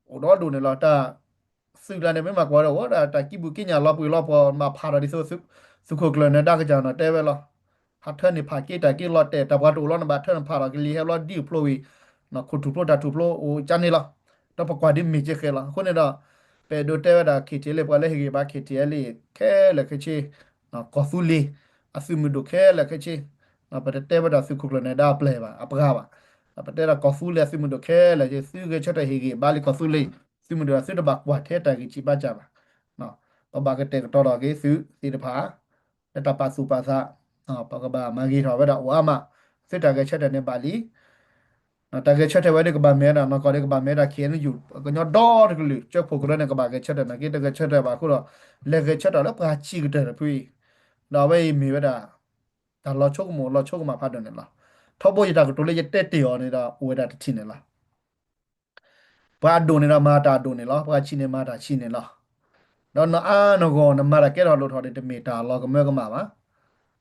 အိၣ်ဒီဒူၣ်န့ၣ်လီၤ. တၢ်သုးကျါန့ၣ် မ့ၢ်မၤကွၢ်ဒီး အိၣ်ဒၣ်တၢ်ကံးဘုၣ်ကံးညာ်လီၤပှ့ၤလီၤပှီၢ် မၤဖးထီၣ်ဒ်သိး သုးခိၣ်ကျၢၢ်နၢၤဒါကစၢ်နီၤ တဲဝဲလီၤ. ဟးထၢန့ၣ်ဖးက့တၢ်က့လီၤတဲာ် တၢ်ပှၤတအိၣ်လီၤ နဘၣ်ထၢနဖးထီၣ်ကလံၤဟဲဘျီဒ်အဖျိဝံၤ ခိၣ်ထူၣ်ဖျိတၢ်ထူၣ်ဖျိအိၣ်ကန့ၣ်လီၤ. ဒီးပကွၢ်ဒ်မ့ၢ်ကဲဃဲလီၤ. အဃိန့ၣ်ဒီး ပအဲၣ်ဒိးတဲဝဲဒၣ် KTLA ပှၤလၢဟ့ၣ်ဂံၢ်ဘါ KTLA ခဲလၢာ်ခဲဆ့ ကီၢ်သူလ့ၤ အသုးမုၢ်ဒိၣ်ခဲလၢာ်ခဲဆ့ ပတတဲဝဲဒၣ်သုးခိၣ်ကျၢၢ်နၢၤဒါအပျဲၢ်ဘၣ် အပှၤဘၣ်. ပတဲဒၣ်ကီၢ်သူလ့ၤအသုးမုၢ်ဒိၣ်ခဲလၢာ် သုဂဲၤဆၢထၢၣ်ဟ့ၣ်ဂံၢ်ဘါလံ ကီၢ်သူလ့ၤ သုးမုၢ်ဒိၣ် သုတဘၣ်ကွၢ်ထဲတၢ်ဂံၢ်စၢ်ဘါစၢ်ဘၣ်. ပဘၣ်ကတဲာ်ကတီၤထီၣ်က့ၤသုးသ့ၣ်တဖၣ် လၢတၢ်ပာ်သူၣ်ပာ်သး ပကဘၣ်မၤဂ့ၤထီၣ်ဝဲဒၣ်အိၣ်အါမး သုတၢ်ဂဲၤဆၢထၢၣ်န့ၣ်ဘၣ်လံ တၢ်ဂဲၤဆၢထၢၣ်ဝဲဒၣ်ကဘၣ်မ့ၢ်ဝဲဒၣ် နီၢ်ကီၢ်ဒီးကဘၣ်မ့ၢ်ဝဲဒၣ် KNU ကညီဒီတကလုာ် ကၠၢဖှိၣ်ကရၢန့ၣ် ကဘၣ်ဂဲၤဆၢထၢၣ်နာ်က့ တဂဲၤဆၢထၢၣ်ဘၣ်အဃိဒီး လဲၤဂဲၤဆၢထၢၣ်လၢပှၤစံးကတၢၢ်တဖုအံၤ ဒီးအဝဲအံၤမ့ၢ်ဝဲဒၣ် တၢ်လီၤဆိကမိၣ်လီၤဆိကမးဖးဒိၣ်န့ၣ်လီၤ. ထီဘိယတၢ်ကတိၤလၢယတဲတ့ၢ်အီၤန့ၣ်ဒီး အိၣ်ဝဲဒၣ်တထံၣ်န့ၣ်လီၤ. ပှၤအဒိၣ်န့ၣ်ဒီးမၤတၢ်အဒိၣ်န့ၣ်လီၤ. ပှၤဆံးန့ၣ်မၤတၢ်ဆံးန့ၣ်လီၤ. ဒီးနအါနဂီၢ်နမၤတၢ်ကဲထီၣ်လိၣ်ထီၣ်န့ၣ် တမ့ၢ်တၢ်လီၤကမၢကမၣ်ဘၣ်.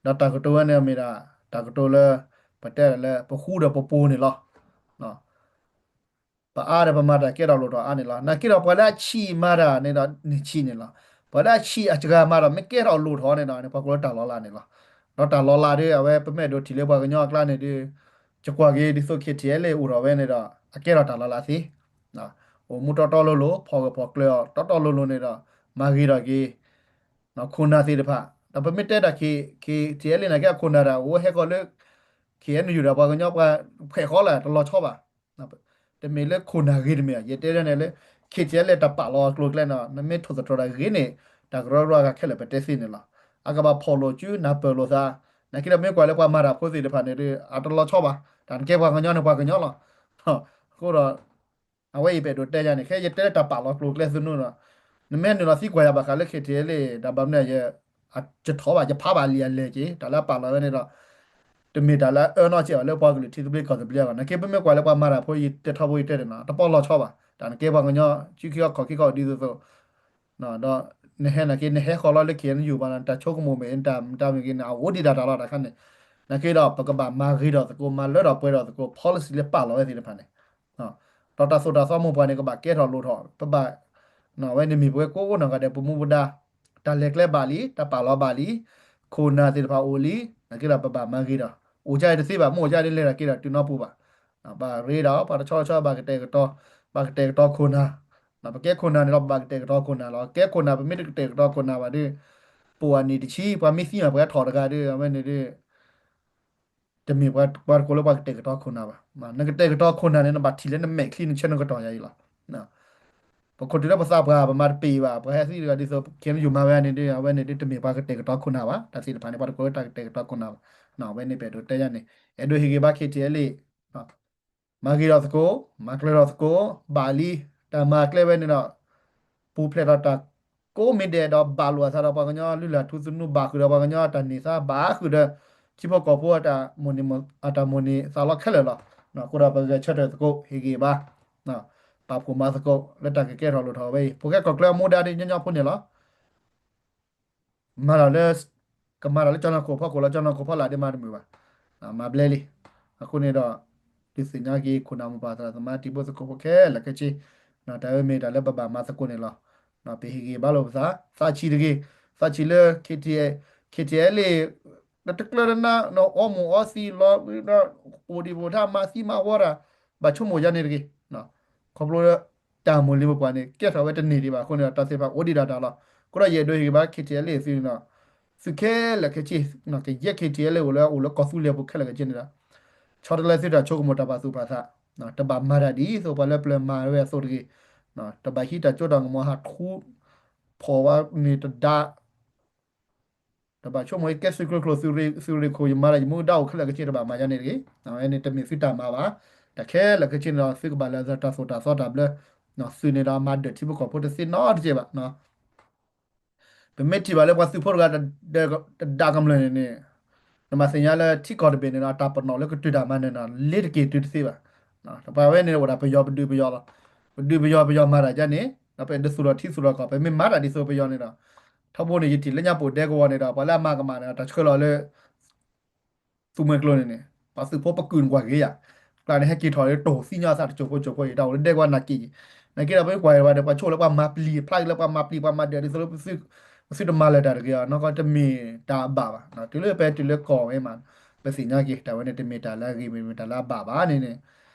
ဒီးတၢ်ကတိၤဝဲန့ၣ်မ့ၢ်ဒၣ် တၢ်ကတိၤလၢ ပတဲဒၣ်လၢပဃူဒီးပပူၤန့ၣ်လီၤ. ပအါဒီးပမၤတၢ်ကဲထီၣ်လိၣ်ထီၣ်အါန့ၣ်လီၤ. နာ်က့ဒီးပှၤလၢအဆံးမၤတၢ်န့ၣ်ဒီး န့ၣ်ဆံးန့ၣ်လီၤ. ပှၤလၢအဆံးအစှၤမၤဒီး မ့ၢ်ကဲထီၣ်လိၣ်ထီၣ်န့ၣ်ဒီး ပှၤကိးလၢတၢ်လီၤလးန့ၣ်လီၤ. ဒီးတၢ်လီၤလးဒီး အဝဲပမ့ၢ်အဲၣ်ဒိးထံၣ်လၢပှၤကညီအကျါန့ၣ်ဒီး ယကွၢ်က့ၤဒ်သိး KTLA အိၣ်ထီၣ်ဝဲန့ၣ်ဒီး အကဲထီၣ်တၢ်လီၤလးသ့ အိၣ်မူတီတီလိၤလိၤ ဖီၣ်ဂၢၢ်ဖီၣ်ကျၢၤအီၤတီတီလိၤလိၤန့ၣ်ဒီး မၤဂ့ၤထီၣ်က့ၤ ခိၣ်နၢ်သ့ၣ်တဖၣ် ဒီးပမ့ၢ်တဲတၢ် KTLA နာ်က့အခိၣ်နၢ်တၢ်အိၣ်ဟဲဃီၤလၢ KNU ဒီးပှၤကညီပှၤဖှဲးဃီလၢတလီၤဆီဘၣ်. တမ့ၢ်လၢခိၣ်နၢ်ဂ့ၤတမ့ၢ် ယတဲဒ်န့ၣ်လၢ KTLA တၢ်ပာ်လီၤအကျိၤအကျဲန့ၣ် နမ့ၢ်ထိၣ်သတြီၤတၢ်ဂ့ၤန့ၣ် တၢ်ကရၢကရိအဂၤခဲလၢာ်ပတဲသ့န့ၣ်လီၤ. အကဘၣ်ဖီၣ်လိာ်စုနၢ်ပၢၢ်လိာ်သး နာ်က့ဒီးမ့ၢ်ကွၢ်လၢပှၤမၤတၢ်ဖိသ့ၣ်တဖၣ်န့ၣ်ဒီး အတလီၤဆီဘၣ်. တၢ်နကဲပှၤကညီန့ၣ်ပှၤကညီလီၤ. အဃိဒီး အဝဲအံၤပအဲၣ်ဒိးတဲယၤန့ၣ် ခဲယတဲလၢတၢ်ပာ်လီၤကျိၤကျဲသနူဒီး နမ့ၢ်နုာ်လီၤသံကွၢ်ယၤဘၣ်ဃးလၢ KTLA တၢ်ဘၣ်မနုၤယ ယထီၣ်ဘၣ် ယဖးဘၣ်လံအလဲၢ်က့ၤ တၢ်လၢအပာ်လီၤဝဲန့ၣ်ဒီး တမ့ၢ်တၢ်လၢအအၢနီၢ်က့ဘၣ်လၢပှၤကလုာ်ထံသဘျ့ကီၢ်သဘျ့အဂီၢ် နာ်က့ပမ့ၢ်ကွၢ်လၢပှၤမၤတၢ်ဖိယတဲထီဘိယတဲတနီၤ တပီၢ်လီၤဆီဘၣ် တၢ်နကဲပှၤကညီ စုခံခီခီၣ်ခံခီၣ်ဒ်သိးသိး ဒီးနဟဲနာ်က့ နဟဲဃီၤလီၤလၢ KNU ဘၣ် နတၢ်ဆိကမိၣ်မ့ၢ် နတၢ်မတၤမ့ၢ်ဂ့ၤန့ၣ် အအိၣ်ဒံးဒၣ်တၢ်လီၤတၢ်ခါန့ၣ် နာ်က့ဒီး ပကဘၣ်မၤဂ့ၤထီၣ်သကိး မၤလၢထီၣ်ပှဲၤထီၣ်သကိး policy လၢပာ်လီၤဝဲသ့ၣ်တဖၣ်န့ၣ် ဒီးတၢ်သိၣ်တၢ်သီမိၢ်ပှၢ်န့ၣ် ကဘၣ်ကဲထီၣ်လိၣ်ထီၣ် ပဘၣ် အဝဲန့ၣ်မ့ၢ်ပဝဲကိးဂၤဒဲး ပမူပဒါ တၢ်လဲၤကျဲဘၣ်လံ တၢ်ပာ်လီၤဘၣ်လံ ခိၣ်နၢ်သ့ၣ်တဖၣ်အိၣ်လံ နာ်က့ဒီးပဘၣ်မၤဂ့ၤဒီး အိၣ်ကါအံၤတသ့ဘၣ် မ့ၢ်အိၣ်ကါအံၤဒ်လဲၣ်ဒီးက့ဒီးတုၤနီၢ်ပူၤဘၣ် ဘၣ်ရ့ဒီး ပှၤတဆီဆီဘၣ်ကတဲာ်ကတီၤ ဘၣ်ကတဲာ်ကတီၤခိၣ်နၢ် ပကဲခိၣ်နၢ်န့ၣ်ဒီး ပဘၣ်ကတဲာ်ကတီၤခိၣ်နၢ်လီၤ. ကဲခိၣ်နၢ် ပမ့ၢ်တကတဲာ်ကတီၤခိၣ်နၢ်ဘၣ်ဒီး ပအိၣ်အနံၣ်တဆံ ပှၤမ့ၢ်သံမး ပှၤထီၣ်တဂၤဒီး အဝဲန့ၣ်ဒီး တမ့ၢ်ပှၤတကိးလၢပှၤကတဲာ်ကတီၤခိၣ်နၢ်ဘၣ်. နကတဲာ်ကတီၤခိၣ်နၢ်န့ၣ် နဘၣ်ထံၣ်လၢနမဲာ်ချံနဆၢနကတီၢ်ယၤအံၤလီၤ. ပခိၣ်တုၤလၢပသးပှၢ် ပမၤတပ့ၤဘၣ် ပှၤဟဲသံတဂၤဒ်သိး ခဲမယူၤမၤဝဲန့ၣ်ဒီး အဝဲန့ၣ်ဒီး တမ့ၢ်ပှၤကတဲာ်ကတီၤခိၣ်နၢ်ဘၣ် တၢ်သ့ၣ်တဖၣ်န့ၣ် ပှၤတကိးလၢတၢ်ကတဲာ်ကတီၤခိၣ်နၢ်ဘၣ်. အဝဲန့ၣ်ပအဲၣ်ဒိးတဲယၤန့ၣ် အဲၣ်ဒိးဟ့ၣ်ဂံၢ်ဘါ KTLA မၤဂ့ၤထီၣ်သကိး မၤကျၢၤထီၣ်သကိး ဘၣ်လံ တၢ်မၤကျဲဝဲန့ၣ်ဒီး ပူၤဖျဲးဒီးတၢ်ကိးမံၤဒဲးဒီး ဘၣ်လိာ်အသးဒီးပှၤကညီလုၢ်လၢ်ထူသနူ ဘၣ်ဃုာ်ဒီးပှၤကညီတၢ်န့ၢ်သါ ဘၣ်ဃုာ်ဒီး ထံဖိကီၢ်ဖိအတၢ်မိၣ်န့ၢ်သးလီခဲလၢာ်လီၤ. အဃိဒီးပဂဲၤဆၢထၢၣ်သကိး ဟ့ၣ်ဂံၢ်ဘါ ပာ်ဖှိၣ်မၤသကိး လၢတၢ်ကကဲထီၣ်လိၣ်ထီၣ်ဝဲအံၤ ဖိၣ်ဃဲကီၢ်ချၢအမူဒါဒ်ညီညီဖိန့ၣ်လီၤ. မၤတၢ်လၢ ကမၤတၢ်လၢကၠီနီၢ်ခိၣ်ဖီခိၣ်လီၤ ကၠီနီၢ်ခိၣ်ဖီလာ်ဒ်မၤတမုာ်ဘၣ်. မၤဘျဲလံ. အဃိန့ၣ်ဒီး ဒုးသ့ၣ်ညါက့ၤ ခိၣ်နၢ်မိၢ်ပၢ်သရၣ်သမါတံၤဖိသကိးဖိခဲလၢာ်ခဲဆ့ တၢ်ဝဲမ့ၢ်တၢ်လၢပဘၣ်မၤသကိးန့ၣ်လီၤ. ပဟ့ၣ်ဂံၢ်ဘါလိာ်ပသး သးဆံးတဂ့ၤ သးဆံးလၢ KTLA လၢတကျၢၢ်တနါ အီမိၢ်အီသံလီၤ အိၣ်ဒံးပအိၣ်ထါ မၤသံမၤဝီတၢ် ဘၣ်ဆိကမိၣ်ယါန့ၣ်တဂ့ၤ. ခီဖျိလၢ တၢ်မိၢ်လံၤမိၢ်ပှၢ်န့ၣ် ကဲထီၣ်ဝဲတန့ၢ်ဒံးဘၣ်အဃိန့ၣ်ဒီး တၢ်သ့ၣ်တဖၣ်အိၣ်ဒံးဒၣ်တၢ်လီၤ. အဃိဒီးယအဲၣ်ဒိးဟ့ၣ်ဂံၢ်ဘါ KTLA သုန့ၣ်ဒီး သုခဲလၢာ်ခဲဆ့ ကယဲၢ် KTLA အိၣ်လၢအိၣ်လၢကီၢ်သူလ့ၤပူၤခဲလၢာ်ခဲဆ့န့ၣ်ဒီး ဆီတလဲသုတၢ်ဆိကမိၣ်တၢ်ပာ်သူၣ်ပာ်သး တဘၣ်မၤတၢ်ဒ်သိးပှၤလၢပျၢၤမၤဝဲအသိးတဂ့ၤ. တဘၣ်ဟံးတၢ်စိတၢ်ကမီၤဟးထူ ဖီၣ်ဝဲန့ၣ်တဒါ တဘၣ်ဆိကမိၣ်ကဲသုးကျိၤကျိၤ သုးရ့ၣ်ခိၣ် ယမၤတၢ်ယမူဒါအိၣ်ခဲလၢာ်ခဲဆ့ တဘၣ်မၤယါန့ၣ်တဂ့ၤ. အဝဲန့ၣ်တမ့ၢ်သုတၢ်မၤဘၣ်. တၢ်ခဲလၢာ်ခဲဆ့န့ၣ်ဒီး သုကဘၣ်လဲၤအသးတၢ်သိၣ်တၢ်သီတၢ်ဘျၢ, သုးန့ၣ်ဒီးမၤဒၢးထံဖိကီၢ်ဖိတသ့နီတစဲးဘၣ်. ပမ့ၢ်ထံၣ်ဘၣ်လၢပှၤသုးဖိတဂၤတဒၢးကမျၢၢ်န့ၣ်န့ၣ်, နဘၣ်သ့ၣ်ညါလၢထံကီၢ်တဘ့ၣ်န့ၣ်ဒီး တၢ်ပနီၣ်လၢကတုၤတၢ်မၤနၢၤန့ၣ် လ့ၤတက့ၤတုၤတသ့ဘၣ်. ပှၤဝဲန့ၣ်အိၣ်ဒၣ်ပယီၤပဒုးပယီၤလီၤ. ပဒုးပယီၤပယီၤမၤတၢ်ဒ်န့ၣ်, ဒီးပအဲၣ်ဒိးသူၣ်ထီၣ်ထံသူၣ်ထီၣ်ကီၢ် ပမ့ၢ်မၤတၢ်ဒ်သိးပယီၤန့ၣ်ဒီး, ထီဘိန့ၣ် ယထံၣ်လၢညါပအိၣ်ဒဲကဝီၤန့ၣ်ဒီး ပှၤလၢအမၤကမၣ်န့ၣ် တၢ်ဆှၢလီၤလၢ သူမှဲကျိန့ၣ်န့ၣ် ပှၤသုးဖိပကုာ်န့ၣ်ကွၢ်ဂ့ၤယၤ, ကျါန့ၣ်ဟဲက့ၤထီၣ်လၢတိၢ်သ့ၣ်ညါသးတစိၢ်ဖိစိၢ်ဖိအံၤ တၢ်အိၣ်လၢဒဲကဝီၤနာ်က့ၤ, နာ်က့ၤဒီးပမ့ၢ်ကွၢ်ဝဲဒီး ပှၤဆိၣ်လၢပှၤမၤပျံၤ ဖျါက့ၤလၢပှၤမၤပျံၤ ပှၤမၤဒၢးဒ်သိးလၢ ပသုတမၤလၢၤတၢ်တဂ့ၤအီၤ နီၢ်ကီၢ်တမ့ၢ်တၢ်အဘၣ်ဘၣ်. တုၤလၢပတုၤလၢကီၢ်ဝဲမး ပသ့ၣ်ညါက့ၤ တၢ်ဝဲန့ၣ်တမ့ၢ်တၢ်လၢအဂ့ၤ မ့ၢ်တၢ်လၢအဘၣ်ဘၣ်န့ၣ်န့ၣ်,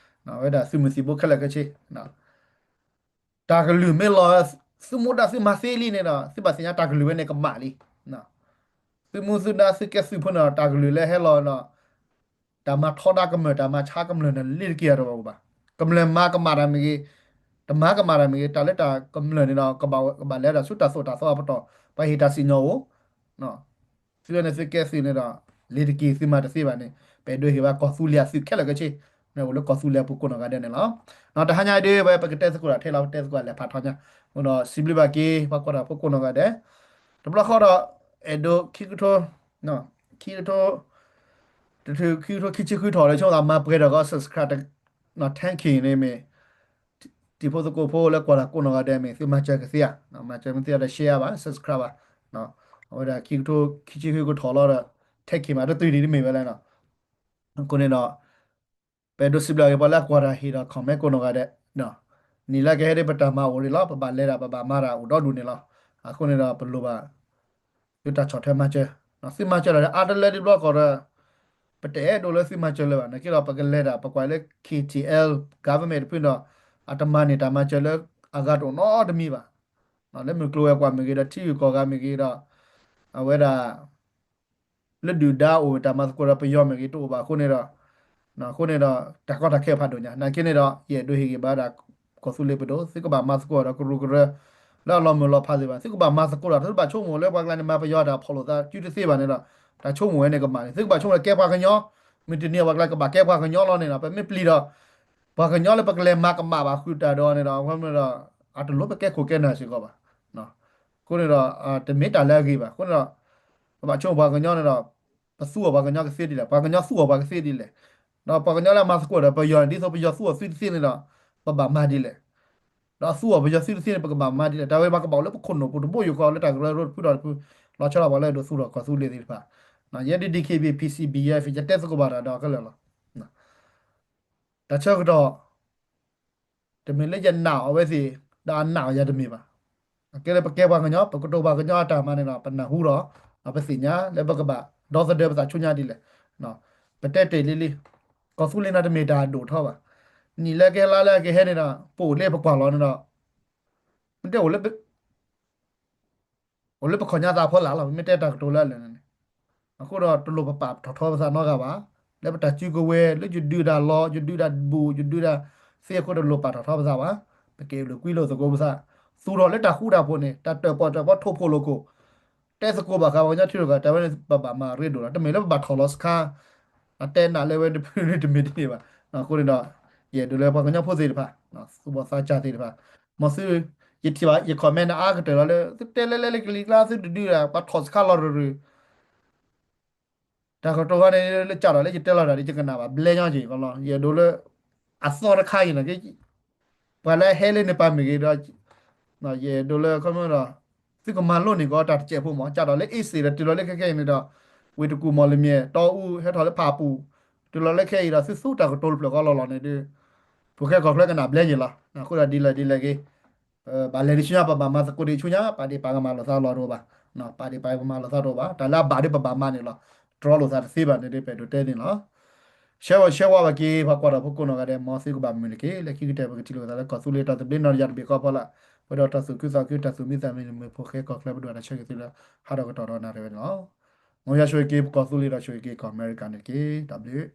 အဝဲဒၣ်သုးမုၢ်သံၣ်ဘိခဲလၢာ်ခဲဆ့ တၢ်ကလုၢ်မ့ၢ်လီၤ, သုမူဒါသုမၤသ့လံန့ၣ်ဒီး သုဘၣ်သ့ၣ်ညါတၢ်ကလုၢ်ဝဲန့ၣ်ကမၣ်လံ. သုမူသုဒါသုကဲသုးဖိန့ၣ်ဒီး တၢ်ကလုၢ်လၢဟဲလီၤဒီး တၢ်မၤထီဒါကမျၢၢ် တၢ်မၤဆါကမျၢၢ်န့ၣ် လ့ၤတက့ၤအတဘၣ်ဘၣ်. ကမျၢၢ်မၤကမၣ်တၢ်မ့ၢ်ဂ့ၤ, တမၤကမၣ်တၢ်မ့ၢ်ဂ့ၤ, တၢ်လၢတၢ်ကမျၢၢ်န့ၣ်ဒီး ကဘၣ်လဲၤဒၣ်ဆူတၢ်သိၣ်တၢ်သီအပတီၢ်, ပှၤဟ့ၣ်တၢ်စံၣ်ညီၣ်အိၣ် သုဝဲန့ၣ်သုကဲသုးန့ၣ်ဒီး လ့ၤတက့ၤသုမၤတသ့ဘၣ်န့ၣ် ပအဲၣ်ဒိးဟ့ၣ်ဝဲကီၢ်သူလ့ၤအသုးခဲလၢာ်ခဲဆ့ န့ၣ်အိၣ်လၢကီၢ်သူလ့ၤအပူၤကိးနီၢ်ဂၤဒဲးန့ၣ်လီၤ. တဟါညါအံၤဒ်ဝဲ ပကတဲသကိးတၢ်ထဲလီၤ ပတဲသကိးလဲၤဖးထီညါ, အဃိဒီးစံးဘျုးဘၣ်က့ၤ ပှၤကွၢ်တၢ်ဖိကိးနီၢ်ဂၤဒဲး, တဘျီဃီဒီး အဲၣ်ဒိးခံကထိ, ခံကထိ, တထူ ခံကထိခံဆံဃုထီၣ်လၢဆိသးမၤပှဲၤဒီးကီး subscribe တ ten K န့ၣ်မ့ၢ် တံၤဖိသကိးဖိလၢကွၢ်တၢ်ကိးနီၢ်ဂၤဒဲးမ့ၢ် သုမၤစၢၤကသ့ဧါ, မၤစၢၤမ့ၢ်သ့ဒီး share ဘၣ် subscribe ဘၣ်. အဝဲဒၣ်ခံကထိခံဆံဃုကထီၣ်လီၤဒီး ten K မးတတုၤဒံးတမ့ၢ်ဝဲလဲၣ်နီၤ. အဃိန့ၣ်ဒီး ပအဲၣ်ဒိးစံးဘျုးက့ၤပှၤလၢအကွၢ်တၢ်ဟ့ၣ်ဒီး comment ကိးနီၢ်ဂၤဒဲး, နံၣ်လၢကဟဲဒ်ပတၢ်မၤအိၣ်ဒံးလီၤ ပဘၣ်လဲၤဒၣ်ပဘၣ်မၤတၢ်အိၣ်ဒီဒူၣ်န့ၣ်လီၤ. အဃိန့ၣ်ဒီးပလိၣ်ဘၣ် သုတၢ်ဆီၣ်ထွဲမၤစၢၤ, သုမၤစၢၤတၢ်အါတလၢဒ်ဘျီကီးဒီး ပတအဲၣ်ဒိးလၢသုမၤစၢၤလၢၤဘၣ်. နာ်က့ဒီးပကလဲၤဒၣ် ပကွၢ်လၢ K T L government တဖုဒီး အတမၤန့ၢ်တၢ်မၤစၢၤလၢအဂၤတအိၣ်နီတမံၤဘၣ်. လၢမုၢ်ကျိၤဝဲၤကွာ်မ့ၢ်ဂ့ၤဒီး ထံဂုၤကီၢ်ဂၤမ့ၢ်ဂ့ၤဒီး အဝဲဒၣ် လၢဒုၣ်ဒါအိၣ်တၢ်မၤသကိးဒီးပယီၤမ့ၢ်ဂ့ၤတအိၣ်ဘၣ်အဃိန့ၣ်ဒီး, အဃိန့ၣ်ဒီး တၢ်ကီတၢ်ခဲဖးဒိၣ်ညါ နာ်က့န့ၣ်ဒီး ယအဲၣ်ဒိးဟ့ၣ်ဂံၢ်ဘါဒၣ် ကီၢ်သူလ့ၤပဒိၣ် သုကဘၣ်မၤသကိးဒီးကရူၢ်ကရၢ လၢအလီၤမုၢ်လီၤဖးသ့ၣ်တဖၣ် သုကဘၣ်မၤသကိးဒီး သုတဘၣ်ဆိကမိၣ်လၢပှၤကျါန့ၣ် မၤပယီၤတၢ်ဖီၣ်လိာ်သးစုတသ့ဘၣ်န့ၣ်ဒီး တၢ်ဆိကမိၣ်ဝဲန့ၣ်ကမၣ်န့ၣ် သုကဘၣ်ဆိကမိၣ်လၢကဲပှၤကညီ, မုၢ်တနံၤပှၤကျါကဘၣ်ကဲပှၤကညီလီၤန့ၣ်ဒီး ပမ့ၢ်ပျံၤဒီး ပှၤကညီလၢပကလဲၤမၤကမၣ်ဘၣ်ဃုာ်တၢ်ဒီးန့ၣ်ဒီး အဃိန့ၣ်ဒီး အတလိၣ်ပကဲခိၣ်ကဲနၢ်စ့ၢ်ကီးဘၣ်. အဃိန့ၣ်ဒီး တမ့ၢ်တၢ်လၢအဂ့ၤဘၣ်. အဃိန့ၣ်ဒီး ပဘၣ်ဆိကမိၣ်ပှၤကညီန့ၣ်ဒီး ပသူအီၤပှၤကညီကသ့ဒ်လဲၣ်, ပှၤကညီသူအီၤပှၤကသ့ဒ်လဲၣ်. ဒီးပှၤကညီလၢအမၤသကိးဒီးပယီၤန့ၣ် ဒ်သိးပယီၤသူအီၤသုတသ့န့ၣ်ဒီး ပဘၣ်မၤဒ်လဲၣ်. ဒီးသူအီၤပယီၤသုတသ့န့ၣ် ပကဘၣ်မၤဒ်လဲၣ်. တၢ်ဝဲပှၤကဘၣ်အိၣ်လၢပခိၣ်နူာ်ပူၤတဘိယူၢ်ဃီလၢတၢ်ကရၢကရိတဖုဒီးတဖု လီၤဆီဒၣ်ပှၤလၢအဒိးသူၣ်ထီၣ်ကီၢ်သူလ့ၤသ့ၣ်တဖၣ်. ယဲဒ် D K B P C B F ယတဲသကိးဘၣ်တၢ်ဒီးခဲလၢာ်လီၤ. တၢ်ဆၢကတီၢ် တမ့ၢ်လၢယနာ်အီၤဝဲသ့ၣ် ဒီးအနာ်အီၤယၤတမ့ၢ်ဘၣ်. ကဲလၢပကဲပှၤကညီ ပကတိၤပှၤကညီအတၢ်မၤန့ၣ်ဒီး ပနၢ်ဟူဒီး ပသ့ၣ်ညါလၢပကဘၣ်ဒီသဒၢပသးဆူညါဒ်လဲၣ်. ပတဲတ့ၢ်လံလံ ကီၢ်သူလ့ၤန့ၣ်တမ့ၢ်တၢ်အဒိၣ်ထီဘၣ်. နံၣ်လၢကဟဲလါလၢကဟဲန့ၣ်ဒီး ပအိၣ်လၢပကွၢ်လီၤန့ၣ်ဒီး မ့ၢ်တဲအိၣ်လၢ အိၣ်လၢပခီၣ်ညါသးဖီလာ်လီၤ ပမ့ၢ်တဲတၢ်ကတိၤလၢအလၢာ်န့ၣ်. အဃိဒီးတလိၣ်ပပာ်ထီၣ်ထီပသးနီတဂၤဘၣ်. လၢပတၢ်စုကဝဲၤ လၢယဒုးတၢ်လီၤ ယဒုးတၢ်ဘူၣ် ယဒုးတၢ်သ့အဃိ တလိၣ်ပာ်ထီၣ်ထီပသးဘၣ်. ပကအဲၣ်လိာ်ကွံလိာ်သကိးပသး သူၣ်ထီၣ်လၢတၢ်ဃူတၢ်ဖိးန့ၣ် တၢ်တၢၣ်ပီၣ်တၢၣ်ပီထိၣ်ဖိးလိာ်ခိၣ် တဲသကိးဘၣ်ဃးပှၤကညီထံရူၢ်ကီၢ် တၢ်ဝဲန့ၣ် ပဘၣ်မၤရ့ဒိၣ်လီၤ. တမ့ၢ်လၢပဘၣ်ထီၣ်လီၤစခါ အတဲနးလၢဝဲတဖုတမ့ၢ်တန့ၢ်ဘၣ်. အဃိန့ၣ်ဒီး ယအဲၣ်ဒိးလၢပှၤကညီဖိသ့ၣ်တဖၣ် သူၣ်ဘီၣ်သးစၢ်သ့ၣ်တဖၣ် မ်သု ယထံၣ်ဘၣ် ယ comment န့ၣ် အါကတၢၢ်လီၤလၢ သုတဲလဲၤလဲၤလၢကလံၤကျါ သုတဒုးဒၣ် ပှၤထီၣ်စခါလီၤရူၤရူၤ တၢ်ကတိၤခီန့ၣ် လၢကၢ်ထီၣ်လၢယတဲလီၤတၢ်ဒီး ယကနၣ်ဘၣ် ဘျဲညီက့ၤကီးလီၤ. ယအဲၣ်ဒိးလၢ အသီတခါအံၤန့ၣ် ပှၤလၢဟဲလၢန့ၣ်ပၢ်မ့ၢ်ဂ့ၤဒီး ယအဲၣ်ဒိးလၢခီမဒီး သုကမၤလိန့ၢ်ကီးတၢ်တစဲးဖိမး ကၢ်ထီၣ်လၢအ့စ့ၣ်ဒီး တုၤလီၤလၢခဲခဲအံၤန့ၣ်ဒီး ဝ့ၢ်တကူၣ်မီၢ်လမၠဲၣ် တီအူ ဟဲထီၣ်လၢဖးပူၤ တုၤလီၤလၢခဲအံၤဒီး သုသူတၢ်ကတိၤတဖျၢၣ်ဃီလီၤလီၤန့ၣ်ဒီး ဖိၣ်ဃဲကီၢ်ချၢကနၣ်ဘျဲယ့ၣ်လီၤ. အဃိဒီးဒ်လဲၣ်ဒ်လဲၣ်ဂ့ၤ ဘၣ်လဲၤဒ်ဆူညါ ပဘၣ်မၤသကိးဒံးဆူညါ ပာ်ဒ့ၣ်ပာ်ကမၣ်လိာ်သးလီၤတအိၣ်ဘၣ်. ပာ်ဒ့ၣ်ပာ်ကမၣ်လိာ်သးတအိၣ်ဘၣ်. တၢ်လၢအဘၣ်ဒီးပဘၣ်မၤန့ၣ်လီၤ. တြီလိာ်သးတသ့ဘၣ်န့ၣ်ဒီး ပအဲၣ်ဒိးတဲန့ၣ်လီၤ. ရှဲဝဲရှဲဝါဘၣ်က့ၤ ပှၤကွၢ်တၢ်ဖိကိးနီၢ်ဂၤဒဲး မ်သုကဘၣ်မုာ်န့ၣ်က့ၤ လၢခံကတၢၢ်ပကထံၣ်လိာ်သးလၢကီၢ်သူလ့ၤတၢ်သဘျ့နီၢ်တယၢ်တဘ့ၣ်ဃီဖီလာ် ပှဲၤဒီးတၢ်သူၣ်ခုသးခု တၢ်သူၣ်မံသးမံန့ၣ် မ့ၢ်ဖိၣ်ဃဲကီၢ်ချၢပဒိၣ်တၢ်ဆၢဂ့ၤသုလၢ ဟးဒီးကတီၢ်ဒီးနၣ်ရံၣ်ဝဲန့ၣ်လီၤ. မ်ယွၤဆိၣ်ဂ့ၤက့ၤပကီၢ်သူလ့ၤဒီးဆိၣ်ဂ့ၤက့ၤကီၢ်အမဲရကၤန့ၣ်တက့ၢ်. တၢ်ဘျုး